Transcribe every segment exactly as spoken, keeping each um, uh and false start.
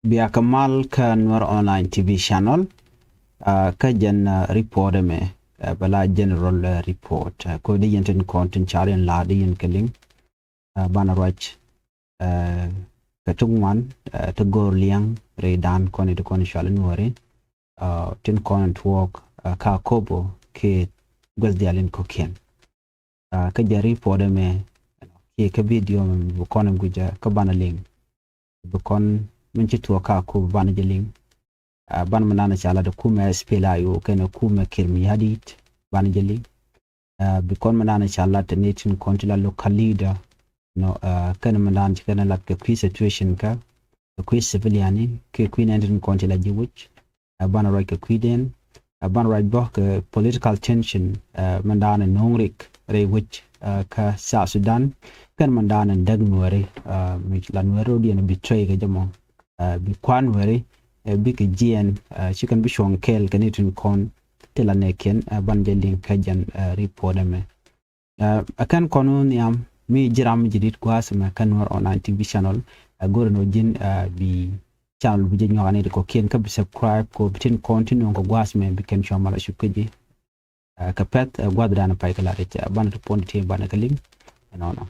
Bia kɛ mal kä Nuer Online T V channel. Kä jɛn report ɛmɛ bɛ la general report, ko di yɛn tin kɔn tin car yɛn la di yɛn kɛ liŋ. Banɛ ruac kɛ ti ŋuan ti go̱o̱r liɛŋ rɛy dan kɔn ti kɔn cual in weri tin kɔn tuɔɔk kä Akobo kiɛ guäth dial in kɔ̱kiɛn. Kä jɛ report ɛmɛ kiɛ kä video mɛ bi kɔn in guic kä banɛ liŋ. Bi kɔn min ci tuɔɔk kä Akobo banɛ jɛ liŋ. Banɛ mi nanɛ ca lat kumɛ S P L A I O kɛnɛ kumɛ Kiir Mayardit banɛ jɛ liŋ. Bi kɔn mi nanɛ ca lat ni tin kɔn ti la local leader nɔ kɛnɛ mi nanɛ ci kɛnɛ lat kɛ kui̱ situation kä kɛ kui̱ civilian ni kɛ kui̱ nɛn tin kɔn ti la ji̱ wi̱c. Banɛ ruac kɛ kui̱den. Banɛ ruac bä kɛ political tension mɛn daanɛ no̱o̱ŋ rik rɛy wec kä South Sudan. Kɛn mɛn daanɛ däk nuɛri mi la nuɛri rodiɛn betray kɛ jɛ mɔ. Bi kuan nuɛri bikɛ jiɛn ci kɛn bi cuɔ̱ŋ kɛɛl kɛ ni tin kɔn ti la nɛɛkiɛn. Banɛ jɛ liŋ kä jɛn report ɛmɛ. Ɛ kɛn kɔn wä nhiam mi ji̱ ram mi ji̱ dit gua̱a̱th mɛ kä Nuer Online T V channel. Ɛ go̱rɛ nɔ ji̱n bi channel bi jɛ nyuak ni di kɔ kiɛn kä bi subscribe kɔ bi tin kɔn ti nuɔ̱ŋ kɔ gua̱a̱th mɛ bi kɛn cua mal a cup kä ji̱. Ɛ kɛ pɛth ɛ gua̱a̱th dan pay kɛ la rɛc ɛ banɛ ti puɔ̱n ti ti banɛ kɛ liŋ. Ɛnɔnɔ.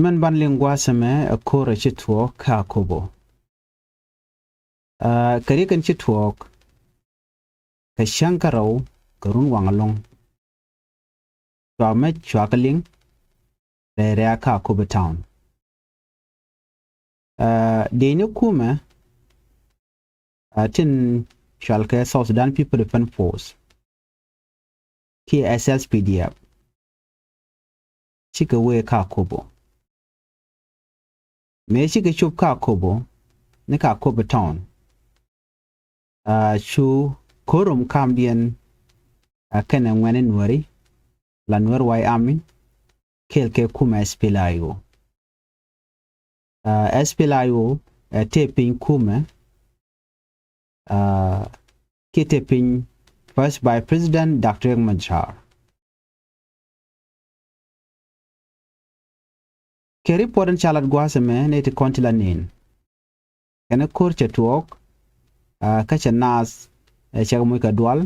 Mɛn ban liŋ gua̱a̱th ɛmɛ ɛ ko̱r ɛ ci tuɔɔk kä Akobo. Ɛ kɛ riɛk ɛn ci tuɔɔk kɛ cäŋ kä rɛw kɛ run waŋ ɛlɔ̱ŋ. Cua mec cua kä liŋ rɛy rɛ̈ɛ̈k kä Akobo town. Ɛ dieyni kumɛ ɛ tin cual kɛ South Sudan People Defense Force kiɛ S S P D F. Cikɛ wee kä Akobo. Mëë cikɛ cop kä Akobo ni kä Akobo town. Ɛ cu ko̱r rom kamdiɛn ɛ kɛnɛ ŋuɛ̈ni nuɛri la Nuer White Army kɛɛl kɛ kumɛ S P L A I O. Ɛ S P L A I O ɛ tëë piny kumɛ ɛ kiɛ tëë piny First Vice President Doctor Riek Machar. Kɛ report in ca lat gua̱a̱th ɛmɛ nɛy ti kɔn ti la nin. Kɛn ko̱r cɛ tuɔɔk kä cɛ naath ɛ cɛ kɛ moc kɛ dual.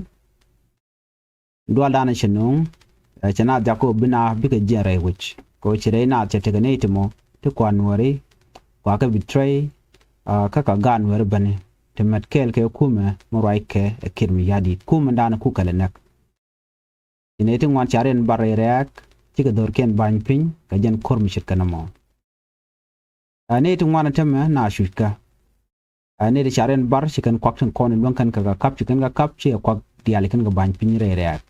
Dual danɛ cɛ nuŋ ɛ cɛ naath jak kɛ bi naath bikɛ jiɛn rɛy wi̱c kɛ ci rɛy naath cɛ tekɛ nɛy ti mɔ ti kua nuɔri kua kɛ betray. Kä kɛ gaat nuɔri bäni ti mɛt kɛɛl kɛ kumɛ mi ruac kɛ ɛ Kiir Mayardit kumɛ danɛ kukɛ lɛ näk. Ci nɛy ti ŋuan ca riɛn bar rɛy rɛ̈ɛ̈k cikɛ dho̱rkiɛn ba̱ny piny kɛ jɛn ko̱r mi ce̱tkɛ nɔmɔ. Ɛ nɛy ti ŋuan ɛ tämɛ na cuckä. Ɛ nɛy ti ca riɛn bar ci kɛn kuak tin kɔn in luäŋ kɛn kɛ kɛ kap ci kɛn kɛ kap ci ɛ kuak diaal ci kɛn kɛ ba̱ny piny rɛy rɛ̈ɛ̈k.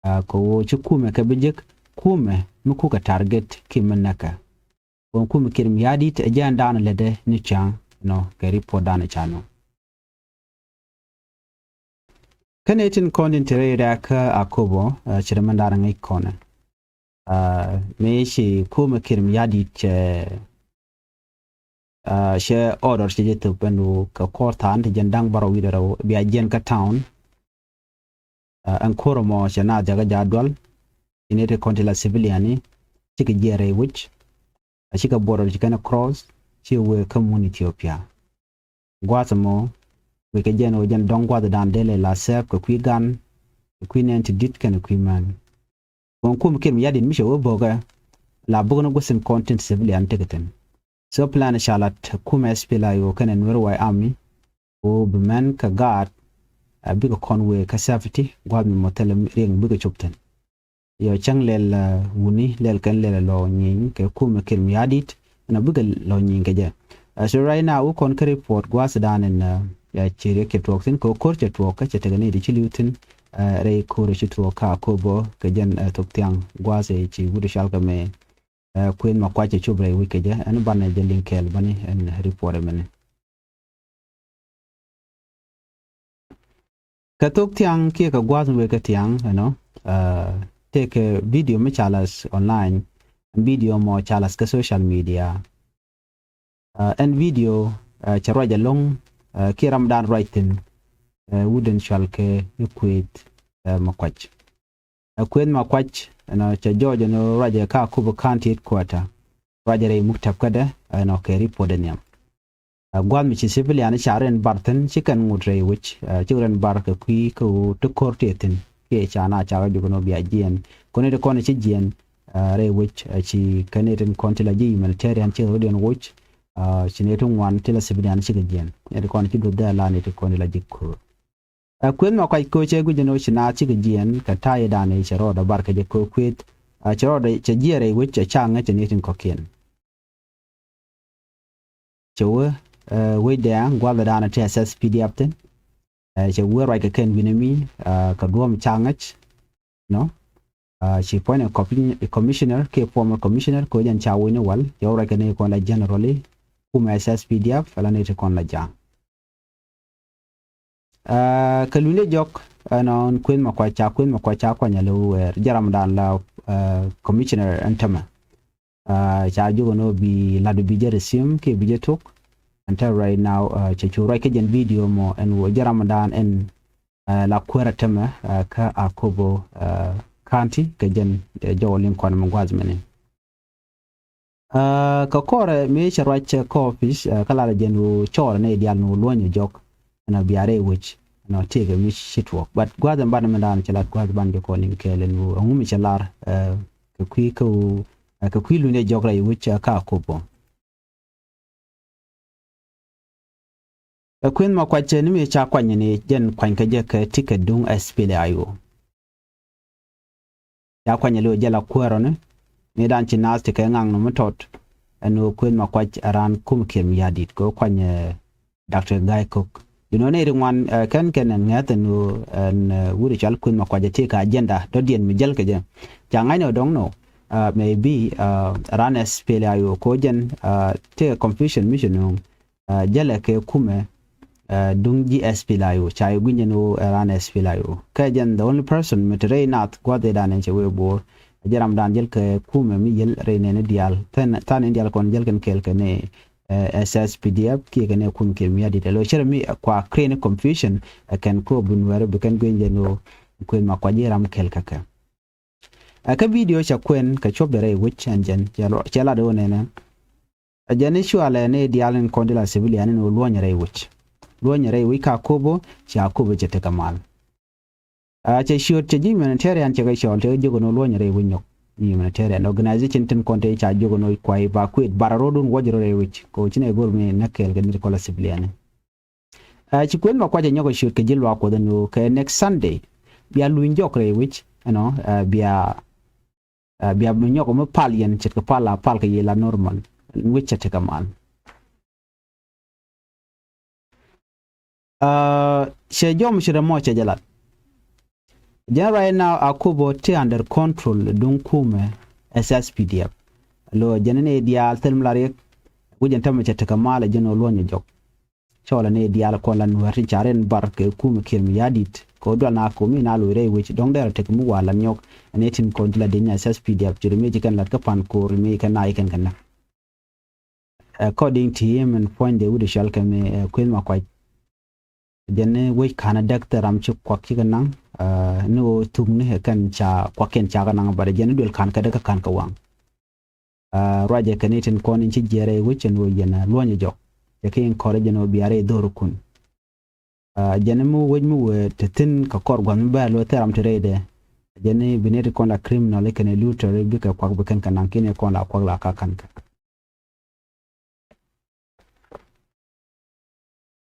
Ɛ kɛ ɣöö ci kumɛ kɛ bi jek kumɛ mi kukɛ target ki mi näkɛ. Kɔn kumɛ Kiir Mayardit ɛ jɛn daanɛ lätdɛ ni ca̱ŋ nɔ kɛ report daanɛ ca nɔ. Kä nɛy tin kɔn tin te rɛy rɛ̈ɛ̈k kä Akobo ɛ ci rɛ mɛn daanɛ ŋäc kɔnɛ. Ɛ mëë ci kumɛ Kiir Mayardit cɛ ɛ cɛ order cɛ jɛ thop ɛn wu kɛ kɔr tha̱a̱n ti jɛn da̱ŋ bärɔw wi̱cdɛ rɛw bia jiɛn kä town. Ɛ ɛn ko̱r ɛmɔ cɛ naath jakä ja̱ dual. Ci nɛy ti kɔn ti la civilian ni cikɛ jiɛn rɛy wi̱c. Ɛ cikɛ border ci kɛn ɛ cross ci wëë kä mun Ethiopia. Gua̱a̱th ɛmɔ wëë kɛ jɛn ɣöö jɛn dɔ̱ŋ gua̱a̱th dan dee lɛ la sɛɛp kɛ kui̱ gan kɛ kui̱ nɛn ti di̱t kɛnɛ kui̱ män. Kɔn kumɛ Kiir Mayardit mi cɛ wee bo̱kɛ la buk ni gua̱th in kɔn tin civilian tekɛ thi̱n. So plan ca lat kumɛ S P L A I O kɛnɛ Nuer White Army. Ɣöö bi mɛn kɛ gaat ɛ bikɛ kɔn wee kä safety gua̱a̱th mi mɔ thilɛ riɛŋ bikɛ cop thi̱n. Yɔ cäŋ lɛl wuni lɛl kɛn lɛl lɔ nyiny kɛ kumɛ Kiir Mayardit ɛn a bikɛ lɔ nyiny kɛ jɛ. Ɛ so right now wä kɔn kä report gua̱a̱th dan ɛn ɛ ci riɛk cɛ tuɔɔk thi̱n kɛ ko̱r cɛ tuɔɔk kä cɛ tekɛ ni ti ci li̱w thi̱n. Ɛ rɛy ko̱r ci tuɔɔk kä Akobo kɛ jɛn ɛ thok thiaŋ gua̱a̱th ɛ ci wut ɛ cal kɛ mɛ. Ɛ kuën ma kuac cɛ cop rɛy wi̱c kɛ jɛ ɛn banɛ jɛ liŋ kɛɛl bäni ɛn report ɛmɛni. Kɛ thok thiaŋ kiɛ kɛ gua̱a̱th mi wee kɛ thiaŋ ɛnɔ. Tëëkɛ video mi ca la̱th online. Video mɔ ca la̱th kä social media. Ɛn video cɛ ruac ɛlɔ̱ŋ kiɛ ram dan ruac thi̱n. Wut in cual kɛ i̱ kuëth ma kuac. Ɛ kuëth ma kuac ɛnɔ cɛ jɔɔc ɛnɔ ruacɛ kä Akobo County Headquarter. Ruacɛ rɛy muktäb kädɛ ɛnɔ kɛ report ɛ nhiam. Ɛ gua̱th mi ci civilian ca rin bar thi̱n ci kɛn ŋot rɛy wec, ɛ ci rin bar kɛ kui̱ kä ɣöö ti ko̱r tëë thi̱n kiɛ ca na ca kɛ jukɛ nɔ bia jiɛn. Kɔn ni ti kɔn ci jiɛn, ɛ rɛy wec, ɛ ci kɛn ni tin kɔn ti la ji̱ humanitarian ci rɔ̱diɛn woc, ɛ ci ni ti ŋuan ti la civilian ci kɛ jiɛn. Ni ti kɔn ci duɔth dhɛl la ni ti kɔn ti la ji̱ ko̱r. Ɛ kuëth ma kuac ko̱ cɛ guic ni wec ci na ci kɛ jiɛn kɛ ta̱a̱ i̱ da̱a̱n i̱ cɛ rɔɔdɛ bar kɛ jɛ ko̱ kuëth, ɛ cɛ rɔɔdɛ cɛ jiɛn rɛy wec, ɛ ca ŋäc cɛ ni tin kɔ̱kiɛn. Cɛ wee, ɛ wecdɛ gua̱thɛ da̱a̱n ti SSPDF thi̱n. Ɛ cɛ wee ruac kɛ kɛn wi̱n ɛ mi, ɛ kɛ duɔ̱ɔ̱m ca ŋäc, nɔ. Ɛ ci puɔ̱ny ɛ commissioner kiɛ former commissioner kɛ wec ɛn ca wec ni wal, cɛ wee ruac kɛ ni kɔn la generally kumɛ SSPDF ala ni ti kɔn la ja̱a̱ŋ. Ɛ kɛ luny dee jɔk, ɛnɔ kuëth ma kuac ca, kuëth ma kuac ca kuany a lo̱w wɛɛr jɛ ramdan la, ɛ commissioner ɛn tämɛ. Ɛ ca jukɛ nɔ bi lat bi jɛ resume kiɛ bi jɛ tok. Ɛn te right now, ɛ cɛ cu ruac kä jɛn video mɔ ɛn wä jɛ ramdan ɛn, ɛ la kuäär a tämɛ, ɛ kä Akobo, ɛ county kɛ jɛn, ɛ jɔwä liŋ kɔn mɛ gua̱th mɛni. Ɛ kɛ kɔrɛ mi cɛ ruac kä office, ɛ kä lat jɛn wä cɔɔlɛ ni dial ni wä luɔ̱ny jɔk. Ɛnɔ bia rɛy wec, ɛnɔ tëëkɛ mi ci tuɔɔk. But gua̱th ɛn ban mi dan cɛ lat gua̱th ban jɛ kɔn in kɛɛl ɛn wä ɛŋu mi cɛ lar, ɛ kɛ kui̱ kä wä, ɛ kɛ kui̱ luny dee jɔk rɛy wec, ɛ kä Akobo. Ɛ kuëth ma kuac ni mi ca kuany ni jɛn kuany kɛ jɛ kɛ ticket duŋ SPLA-IO. Ca kuany a lo̱ jɛ la kuäärɔni mi dan ci naath ti kɛ ŋaŋ nɔ mi tɔt. Ɛn ɣöö kuëth ma kuac a raan kum kiɛm ya̱di̱t kɛ ɣöö kuany, ɛ Doctor Gai Kok. You know, nɛy ri ŋuan, ɛ kɛn kɛn ɛn ŋäth ɛn ɣöö ɛn, ɛ wut ɛ cɔal kuëth ma kuac a ti kɛ agenda dɔ̱diɛn mi jäl kɛ jɛ. Ca ŋa̱cnɛ ɔ dɔ̱ŋ nɔ, ɛ maybe, ɛ raan SPLA-IO kɛ ɣöö jɛn, ɛ tëëkɛ confusion mi ci nööŋ. Ɛ jälɛ kɛ kumɛ, ɛ duŋ ji̱ SPLA-IO, ca yɛ gui̱ny jɛn ɣöö ɛ raan SPLA-IO. Kɛ jɛn the only person mi te rɛy naath gua̱th ëëdan ɛn cɛ wee bo̱o̱r. Ɛ jɛ ramdan jäl kɛ kumɛ mi jäl rɛy nɛɛni diaal. Than, than in diaal kɔn jäl kɛn kɛɛl kɛ ni, ɛ SSPDF kiɛ kɛ ni kum kiɛ mi ya̱di̱t. Ɛ lo̱ cärɛ mi, ɛ kua create ni confusion, ɛ kɛn ko̱o̱p bi Nuɛɛri bi kɛn gui̱ny jɛn ɣöö kuëth ma kuac ji̱ ram kɛɛl kɛ kɛ. Ɛ kä video cɛ kuɛn kɛ cuɔpdɛ rɛy wec ɛn jɛn cɛ lat ɣöö nɛnɛ. Ɛ jɛn i̱ cualɛ ni diaal in kɔn di la civilian in ɣöö luɔ̱nyɛ rɛy wec. Luɔ̱nyɛ rɛy wec ka Akobo, ci Akobo cɛ tekɛ mal. Ɛ cɛ ciöt cɛ ji̱ humanitarian cɛ kɛ cɔɔl cɛ kɛ jiök ɛn ɣöö luɔ̱nyɛ rɛy wec nyɔk. Humanitarian organization tin kɔn te ca jiök ɛn ɣöö kua evacuate, bar rɔɔdun wäc rɔ rɛy wec. Kɛ ɣöö ci nɛ go̱r mi näk kɛɛl kɛ nit kɔn la civilian. Ɛ ci kuëth ma kuac ɛ nyɔk ɛ ciöt kɛ ji̱ luaak Kuɔth ɛn ɣöö kɛ next Sunday bia luny jɔk rɛy wec, you know, ɛ bia, ɛ bia nyɔk mi pal yɛn ce̱tkɛ pal a pal kɛ yɛ la normal. Wec cɛ tekɛ mal. Ɛ cɛ jɔm ci rɛ mɔ cɛ jɛ lat. Jɛn right now Akobo ti under control duŋ kumɛ SSPDF. Lo jɛn ni diaal thil mi la riɛk. Wi̱c jɛn tämɛ cɛ tekɛ mal ɛ jɛn ɣöö luɔ̱nyɛ jɔk. Cɔɔlɛ ni diaal kɔn la Nuɛɛr tin ca rin bar kɛ kumɛ kiɛm ya̱di̱t. Kɛ ɣöö dual na komi na loc rɛy wec dɔ̱ŋ dɛrɛ tek mi wa la nyɔk. Ɛn ɛ tin kɔn ti la di̱ny SSPDF ci ri mi ci kɛn lat kä pan ko̱r mi kɛn na ikɛn kɛn na. According to him in puɔ̱nydɛ wut i̱ cɔal kɛ mi, ɛ kuëth ma kuac. Jɛn ni wec ka̱n a däk thil ram ci kuak cikɛ naŋ, ɛ ni ɣöö thukni ɛ kɛn ca kuakiɛn ca kɛ naŋ, but jɛn ni duel ka̱n kɛ däk kä ka̱n kɛ waŋ. Ɛ ruacɛ kɛ ni tin kɔn in ci jiɛɛr rɛy wec ɛn ɣöö yɛn ɛ luɔ̱nyɛ jɔk. Cɛ kɛ in kɔrɛ jɛn ɣöö bia rɛy dho̱rkun. Ɛ jɛn mi wec mi wee te thi̱n kɛ kɔr gua̱th mi bɛ̈ɛ̈r lo̱ thil ram te rɛydɛ. Jɛn bi nɛy ti kɔn la criminal kɛnɛ lutɛri bikɛ kuak bi kɛn kɛ naŋ kiɛn kɔn la kuak la ka ka̱n kɛ.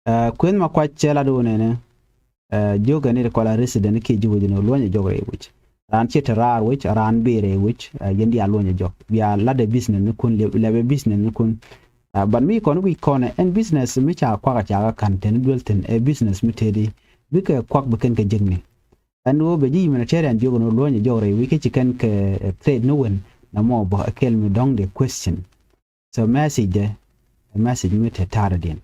Ɛ kuëth ma kuac cɛ lat wä nɛnɛ. Ɛ jiökɛ nɛy ti kɔn la resident kiɛ ji̱ wec ni luɔ̱nyɛ jɔk rɛy wec. Raan ciɛ te raar wec, raan bëë rɛy wec, ɛ yɛn diaal luɔ̱nyɛ jɔk. Bia latdɛ business ni kun, lɛpɛ business ni kun. Ɛ but mi kɔn wi̱c kɔn ɛn business mi ca kuak a ca kɛ ka̱n teni duel thi̱n ɛ business mi tëëdi bikɛ kuak bi kɛn kɛ jek ni. Ɛn ɣöö bɛ ji̱ humanitarian jiök ɛn ɣöö luɔ̱nyɛ jɔk rɛy wec kä ci kɛn kɛ, ɛ threat ni wen na mɔ bä ɛ kɛl mi dɔ̱ŋ dee question. So message dɛ, ɛ message mi te ta̱a̱dädiɛn.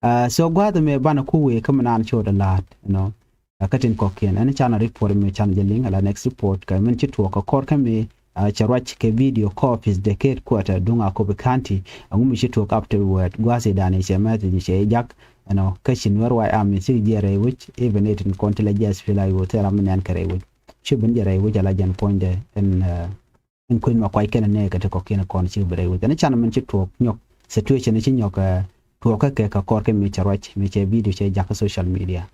Ɛ so gua̱a̱th ɛmɛ banɛ ku wëë kä mi naan cot ɛ la̱a̱t, you know. Ɛ kä tin kɔ̱kiɛn ɛn canɛ report mi canɛ jɛ liŋ ala next report kɛ min ci tuɔɔk kɛ kɔr kä mi, ɛ cɛ ruac kɛ video copies dɛ kɛ headquarter duŋ Akobo County. Ɛŋu mi ci tuɔɔk afterward gua̱a̱th i̱ da̱a̱n i̱ cɛ message cɛ i̱ jak, you know, kä ci Nuɛr White Army cik jiɛ rɛy wec, even itin kɔn ti la jiɛ SPLA-IO thil ram mi nɛn kɛ rɛy wec. Ci ben jiɛ rɛy wec ala jɛn puɔ̱nydɛ ɛn, ɛ in Kuëth Makuac kɛnɛ nɛɛkɛ ti kɔ̱kiɛn kɔn ci bi rɛy wec. Ɛn canɛ min ci tuɔɔk nyɔk situation ci nyɔk, eh, tuɔɔk kä kɛ kɛ kɔr kɛ mi cɛ ruac mi cɛ video cɛ jakä social media.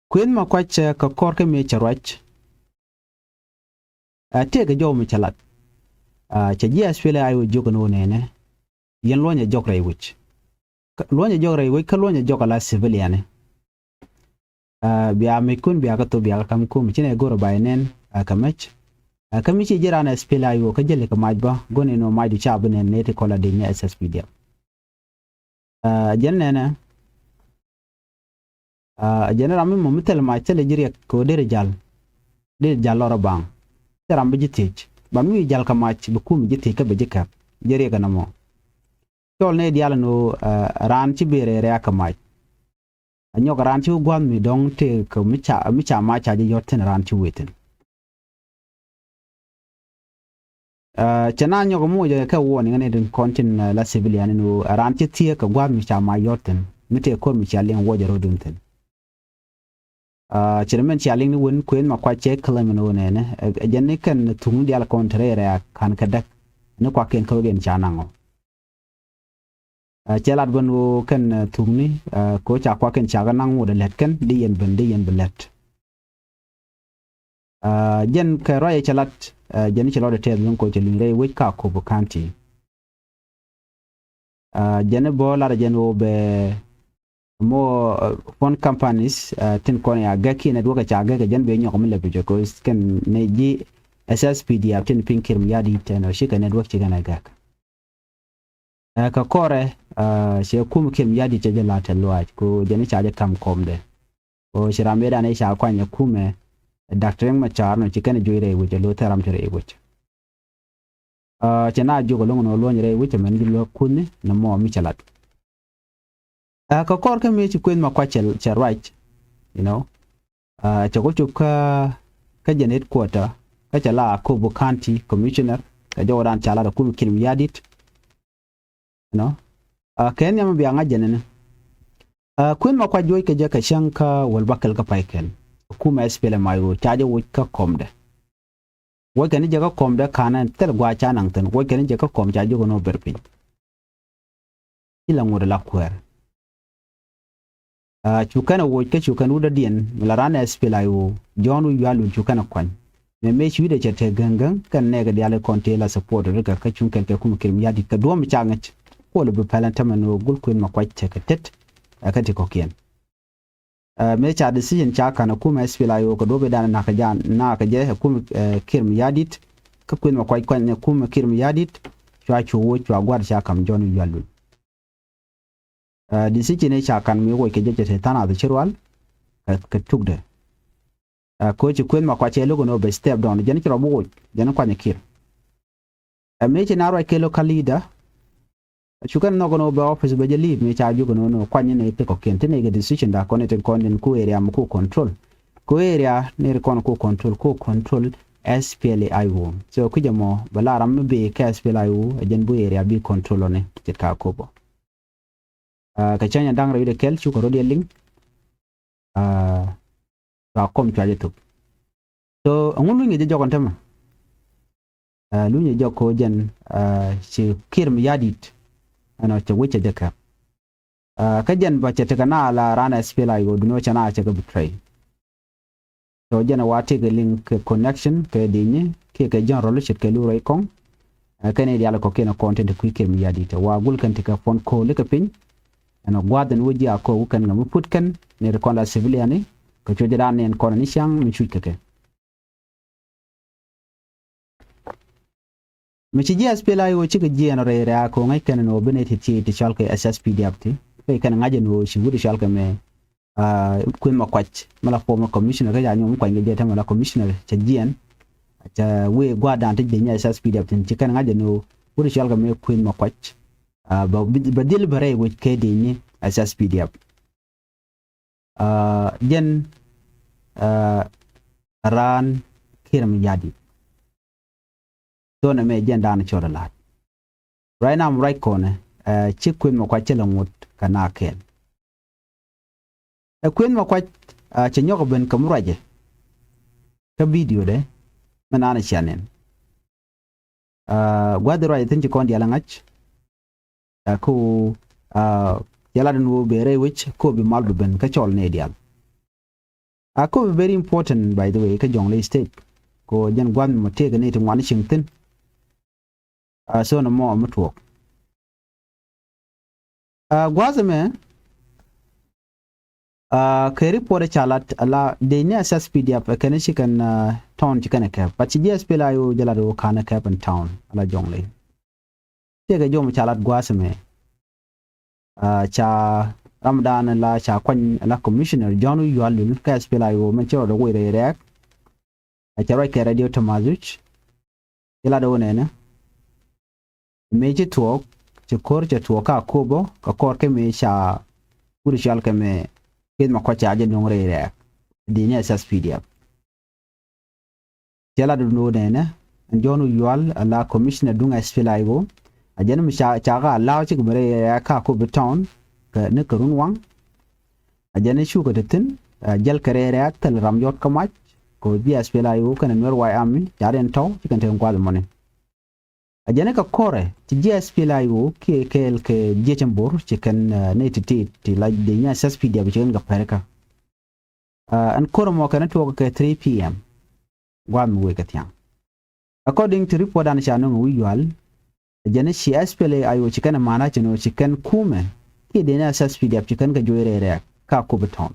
Kuëth Makuac, eh, kɛ kɔr kɛ mi cɛ ruac. Eh, tëëkɛ jɔw mi cɛ lat. Eh, cɛ ji̱ SPLA-IO jiök ni wä nɛnɛ. Yɛn luɔ̱nyɛ jɔk rɛy wec. Kä luɔ̱nyɛ jɔk rɛy wec kä luɔ̱nyɛ jɔk ala civilian ni. Ah, bia mec kun bia kä thop bia kä kam kum ci nɛ go̱r a bay nɛn, ah, kä mec. Ah, kä mi ci ji̱ ran SPLA-IO kä jäli kä mac bä go̱n in wä mac du ca bi nɛn nɛ ti kɔla di̱n ni SSPDF. Ah, jɛn nɛnɛ. Ah, jɛn ram mi mɔ mi thil mac thil ji̱ riɛk kɛ wä deri jal. Deri jal lɔr a baŋ. Thil ram bi ji̱ thiec. Ba mi jal kä mac bi kum ji̱ thiec kä bi ji̱ kɛp. Ji̱ riɛk ɛn ɛmɔ. Cɔl ni dial ni wä, ah, ran ci bi rɛɛ rɛɛ kä mac. A nyɔk ran ci wä gua̱th mi dɔ̱ŋ tëë kɛ mi ca, mi ca mac ca ji̱ yɔ̱t thi̱n ran ci wee thi̱n. Ah, cɛ na nyɔk moc kɛ warning ni tin kɔn tin, ah, la civilian ni wä, ah, ran ci thiee kɛ gua̱th mi ca mac yɔ̱t thi̱n. Mi tëë ko̱r mi cia liŋ wuɔcɛ ro̱dun thi̱n. Ah, cɛ mɛn cia liŋ ni wen Kuëth Makuac cɛ claim ni wä nɛnɛ. Ɛ, ɛ jɛn ni kɛn thuŋ ni dial kɔn te rɛy rɛɛ kan kɛ däk. Ni kuakiɛn kä wek ɛn ca naŋ ɔ. Ah, cɛ lat ben ɣöö kɛn, ah, thukni, ah, kɛ ɣöö ca kuakiɛn ca kɛ naŋ ŋot ɛ lät kɛn di yɛn ben di yɛn bi lät. Ah, jɛn kɛ ruacɛ cɛ lat, ah, jɛn cɛ lɔt ɛ tɛth ben kɛ ɣöö cɛ luny rɛy wec ka Akobo County. Ah, jɛn bä lat ɛ jɛn ɣöö bɛ mɔ, ah, phone companies, ah, tin kɔn ya gɛk kiɛ network ca gɛk ɛ jɛn bɛ nyɔk mi lɛ picɛ kɛ ɣöö kɛn ni ji̱ SSPDF tin piny Kiir Mayardit tɛn ɔ cikɛ network cikɛ nɛ gɛk. Ɛ, kɛ kɔrɛ, ɛ, cɛ kum Kiir Mayardit cɛ jɛ la tɛ luaac ko jɛ ni ca jɛ kam kɔmdɛ. Ko ci ram ëëdan ëë ca kuany ɛ kumɛ Doctor Riek Machar nɔ ci kɛn juɔc rɛy wec ɛ lo thɛram ti rɛy wec. Ɛ, cɛ na jiök ɛ loŋ nɔ luɔny rɛy wec ɛ mɛn ji̱ luäk kuthni nɔ mɔ mi cɛ lat. Ɛ, kɛ kɔr kä mëë ci Kuëth Makuac cɛ, cɛ ruac, you know. Ɛ, cɛ ku cop kä, kä jɛn headquarter, kä cɛ la Akobo County Commissioner, kɛ jɔwdan ca la rɛ kum Kiir Mayardit. You know. Ɛ, kɛ nhiam bia ŋa̱c jɛn ni. Ɛ, Kuëth Makuac juɔc kɛ jɛ kɛ cäŋ kä wäl bäkɛl kä pay kɛl. Kumɛ SPLM-IO ca jɛ woc kä kɔmdɛ. Woc kɛn jɛ kä kɔmdɛ kanɛ thil gua̱a̱c ca naŋ thi̱n. Woc kɛn jɛ kä kɔm ca jiök ɛn ɣöö ber piny. Ci la ŋot la kuäär. Aa, cu kɛn ɛ woc kä cu kɛn wut dɔ̱diɛn mi la ran ɛ SPLA-IO John Wi̱i̱ Yual Lul cu kɛn ɛ kuany. Mëë mëë ci wi̱cdɛ cɛ te gäŋ gäŋ kɛn nɛɛkɛ diaal kɔn tëë la support rikɛ kä cuŋ kɛn kɛ kumɛ Kiir Mayardit kɛ duɔ̱ɔ̱p mi ca ŋäc. Kuɔl bi pɛl ɛn tämɛ ni ɣöö gul Kuëth Makuac tekɛ tet ɛ kä ti kɔ̱kiɛn. Ɛ, mëë ca decision ca ka̱n ɛ kumɛ SPLA-IO kɛ duɔ̱ɔ̱p idan nakä jɛ, nakä jɛ ɛ kumɛ, ɛ, Kiir Mayardit. Kä Kuëth Makuac kuany ɛ kumɛ Kiir Mayardit. Cua cu woc cua gua̱r ca ka̱m John Wi̱i̱ Yual Lul. Ɛ, decision ëë ca ka̱n mi woc kɛ jɛ cɛ te tha̱a̱ŋ nath ci rual kɛ, kɛ tukdɛ. Ɛ, koci Kuëth Makuac cɛ lo̱k ɛn ɣöö bɛ step down jɛn ci rɔ bi woc jɛn kuany ɛ Kiir. Ɛ, mëë ci na ruac kɛ local leader. Cu kɛn nhɔk ɛn ɣöö bɛ office bɛ jɛ leave mëë ca jiök ɛn ɣöö ni kuany ni ti kɔ̱kiɛn ti ni kɛ decision da kɔn itin kɔn in ku area mi ku control. Ku area ni ri kɔn ku control ku control SPLA-IO. So kui̱c ɛmɔ bɛ la ram mi bi kɛ SPLA-IO ɛ jɛn bu area bi control ɔni ce̱tkɛ Akobo. Aa, kɛ cäŋ da̱ŋ rɛw wi̱cdɛ kɛl cukɛ rɔ̱diɛn liŋ. Aa, cua kɔm cua jɛ thop. So ɛŋu luny kɛ jɛ jɔk ɛn tämɛ? Aa, luny kɛ jɔk kɛ ɣöö jɛn, aa, ci Kiir Mayardit ɛnɔ cɛ wec cɛ jɛ kɛp. Aa, kä jɛn bä cɛ tekɛ na la ran SPLA-IO duundɛ cɛ na cɛ kɛ betray. So jɛn ɛ wa tëëkɛ liŋ kɛ connection kɛ di̱i̱ni kiɛ kɛ general ce̱tkɛ lu rɛy kɔŋ. Ɛ, kɛn i̱ diaal kɔ̱kiɛn ɛ kɔn tin te kui̱ Kiir Mayardit ɛ wa gul kɛn tekɛ phone call kɛ piny. Ɛn ɛ gua̱a̱th ɛn wä ji̱ a kɔk wä kɛn ŋɛ mi put kɛn ni ri kɔn la civilian ni kɛ cuc dan ni ɛn kɔn ni ciaŋ mi cuc kɛ kɛ. Mi ci ji̱ SPLA-IO cikɛ jiɛɛn rɛy rɛ̈ɛ̈k kɛ ŋäc kɛn ni wä bi nɛy ti thiec ti cɔal kɛ SSPDF ti. Kɛ kɛn ŋa̱c ni wä ci wut cɔal kɛ mɛ, aa, Kuëth Makuac mi la former commissioner kä ca nyɔm mi kuany kɛ jɛ tämɛ la commissioner cɛ jiɛɛn. Cɛ wee gua̱a̱r dan ti ji̱ nyɛ SSPDF tin ci kɛn ŋa̱c ni wä wut cɔal kɛ mɛ Kuëth Makuac. Aa, bɛ, bɛ dhil bɛ rɛy wec kɛ di̱i̱ni SSPDF. Aa, jɛn, aa, raan Kiir Mayardit. Thonɛ mɛ jɛn daan cɔl la̱t. Right now, right kɔnɛ, aa, ci Kuëth Makuac cɛ lɛ ŋot kɛ na kɛɛl. Ɛ Kuëth Makuac, aa, cɛ nyɔk ben kɛ mi ruacɛ. kä video dɛ mɛ naan cia nɛn. Gua̱th ruac thi̱n ci kɔn diaal ɛ ŋa̱c. Kä ɣöö cɛ lat ɛn ɣöö bɛ rɛy wec kä ɣöö bi mal bi ben kä cɔl nɛy diaal. Kä ɣöö bɛ very important, by the way, kä Jonglei State, kɛ ɣöö jɛn gua̱th mɔ tëëkɛ nɛy ti ŋuan cieŋ thi̱n. So nɔmɔ mi tuɔɔk. Gua̱a̱th ɛmɛ kɛ report ca lat ala dec ni SSPDF ɛ kɛn ci kɛn town ci kɛn ɛ kɛp, but ci ji̱ SPLA-IO jɛ lat ɣöö ka̱n ɛ kɛp in town ala Jonglei. Tëëkɛ jɔm ca lat gua̱a̱th ɛmɛ. Ca ramdan la ca kuany la commissioner John Wi̱i̱ Yual Lul kä SPLA-IO mɛn ci rɔɔdɛ wec rɛy rɛɛk. Ca ruac kɛ Radio Tamazuj. Ci lat ɣöö nɛnɛ mëë ci tuɔɔk, ci ko̱r cɛ tuɔɔk kä Akobo, kɛ kɔr kɛ mëë ca wut cɔal kɛ mëë Kuëth Makuac ca jɛ nöŋ rɛy rɛɛk dec ni SSPDF. Cɛ lat ɣöö nɛnɛ ɛn John Wi̱i̱ Yual ala commissioner duŋ SPLA-IO, a jɛn mi ca ca kä allow cikɛ ben rɛy rɛɛk kä Akobo town kɛ ni kɛ run waŋ. A jɛn cukɛ te thi̱n, a jäl kɛ rɛy rɛɛk thil ram yɔt kä mac kɛ ɣöö ji̱ SPLA-IO kɛnɛ Nuer White Army ca riɛn tɔ̱w ci kɛn te gua̱th mɔni. A jɛn kɛ kɔrɛ ti ji̱ SPLA-IO kiɛ kɛɛl kɛ jiɛc ɛn bo̱r ci kɛn nɛy ti ti ti la dec ni SSPDF ci kɛn kɛ pɛr kä. Ɛn ko̱r ɛmɔ kɛn tuɔɔk kɛ three p.m. gua̱a̱th mi wëë kɛ thia̱a̱ŋ. According to report dan ca nöŋ Wi̱i̱ Yual, a jɛn ci SPLA-IO ci kɛn ɛ ma̱a̱n a ci nöŋ ci kɛn kumɛ kiɛ dec ni SSPDF ci kɛn kɛ juɔc rɛy rɛɛk kä Akobo town.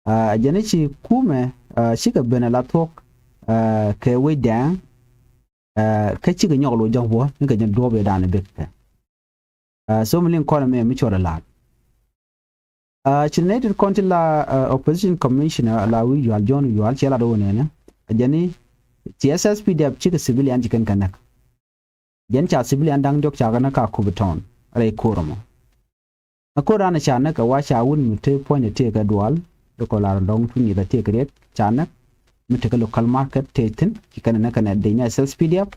A jɛn ci kumɛ cikɛ ben ala thuɔ̱k kɛ wec dɛŋ kä cikɛ nyɔk lo̱c jɔk buɔ ni kɛ jɛn duɔ̱ɔ̱p ëëdan bek kɛ. So mi liŋ kɔn ɛmɛ mi cuɔt ɛ la̱a̱t. Ci nɛy ti kɔn ti la opposition commissioner la Wi̱i̱ Yual, John Wi̱i̱ Yual, cɛ lat ɣöö nɛnɛ a jɛn ci SSPDF cikɛ civilian ci kɛn kɛ näk. Jɛn ca civilian da̱ŋ diɔ̱k ca kɛ näk kä Akobo town rɛy ko̱r ɛmɔ. Ɛ ko̱r dan ca näk ɛ wa ca wut mi te puɔ̱ny ɛ tëëkɛ dual, dee kɔ lar dɔ̱ŋ tuny yeth ɛ tëëkɛ riet ca näk mi tekɛ local market tëë thi̱n ci kɛn ɛ näk kɛnɛ dec ni SSPDF.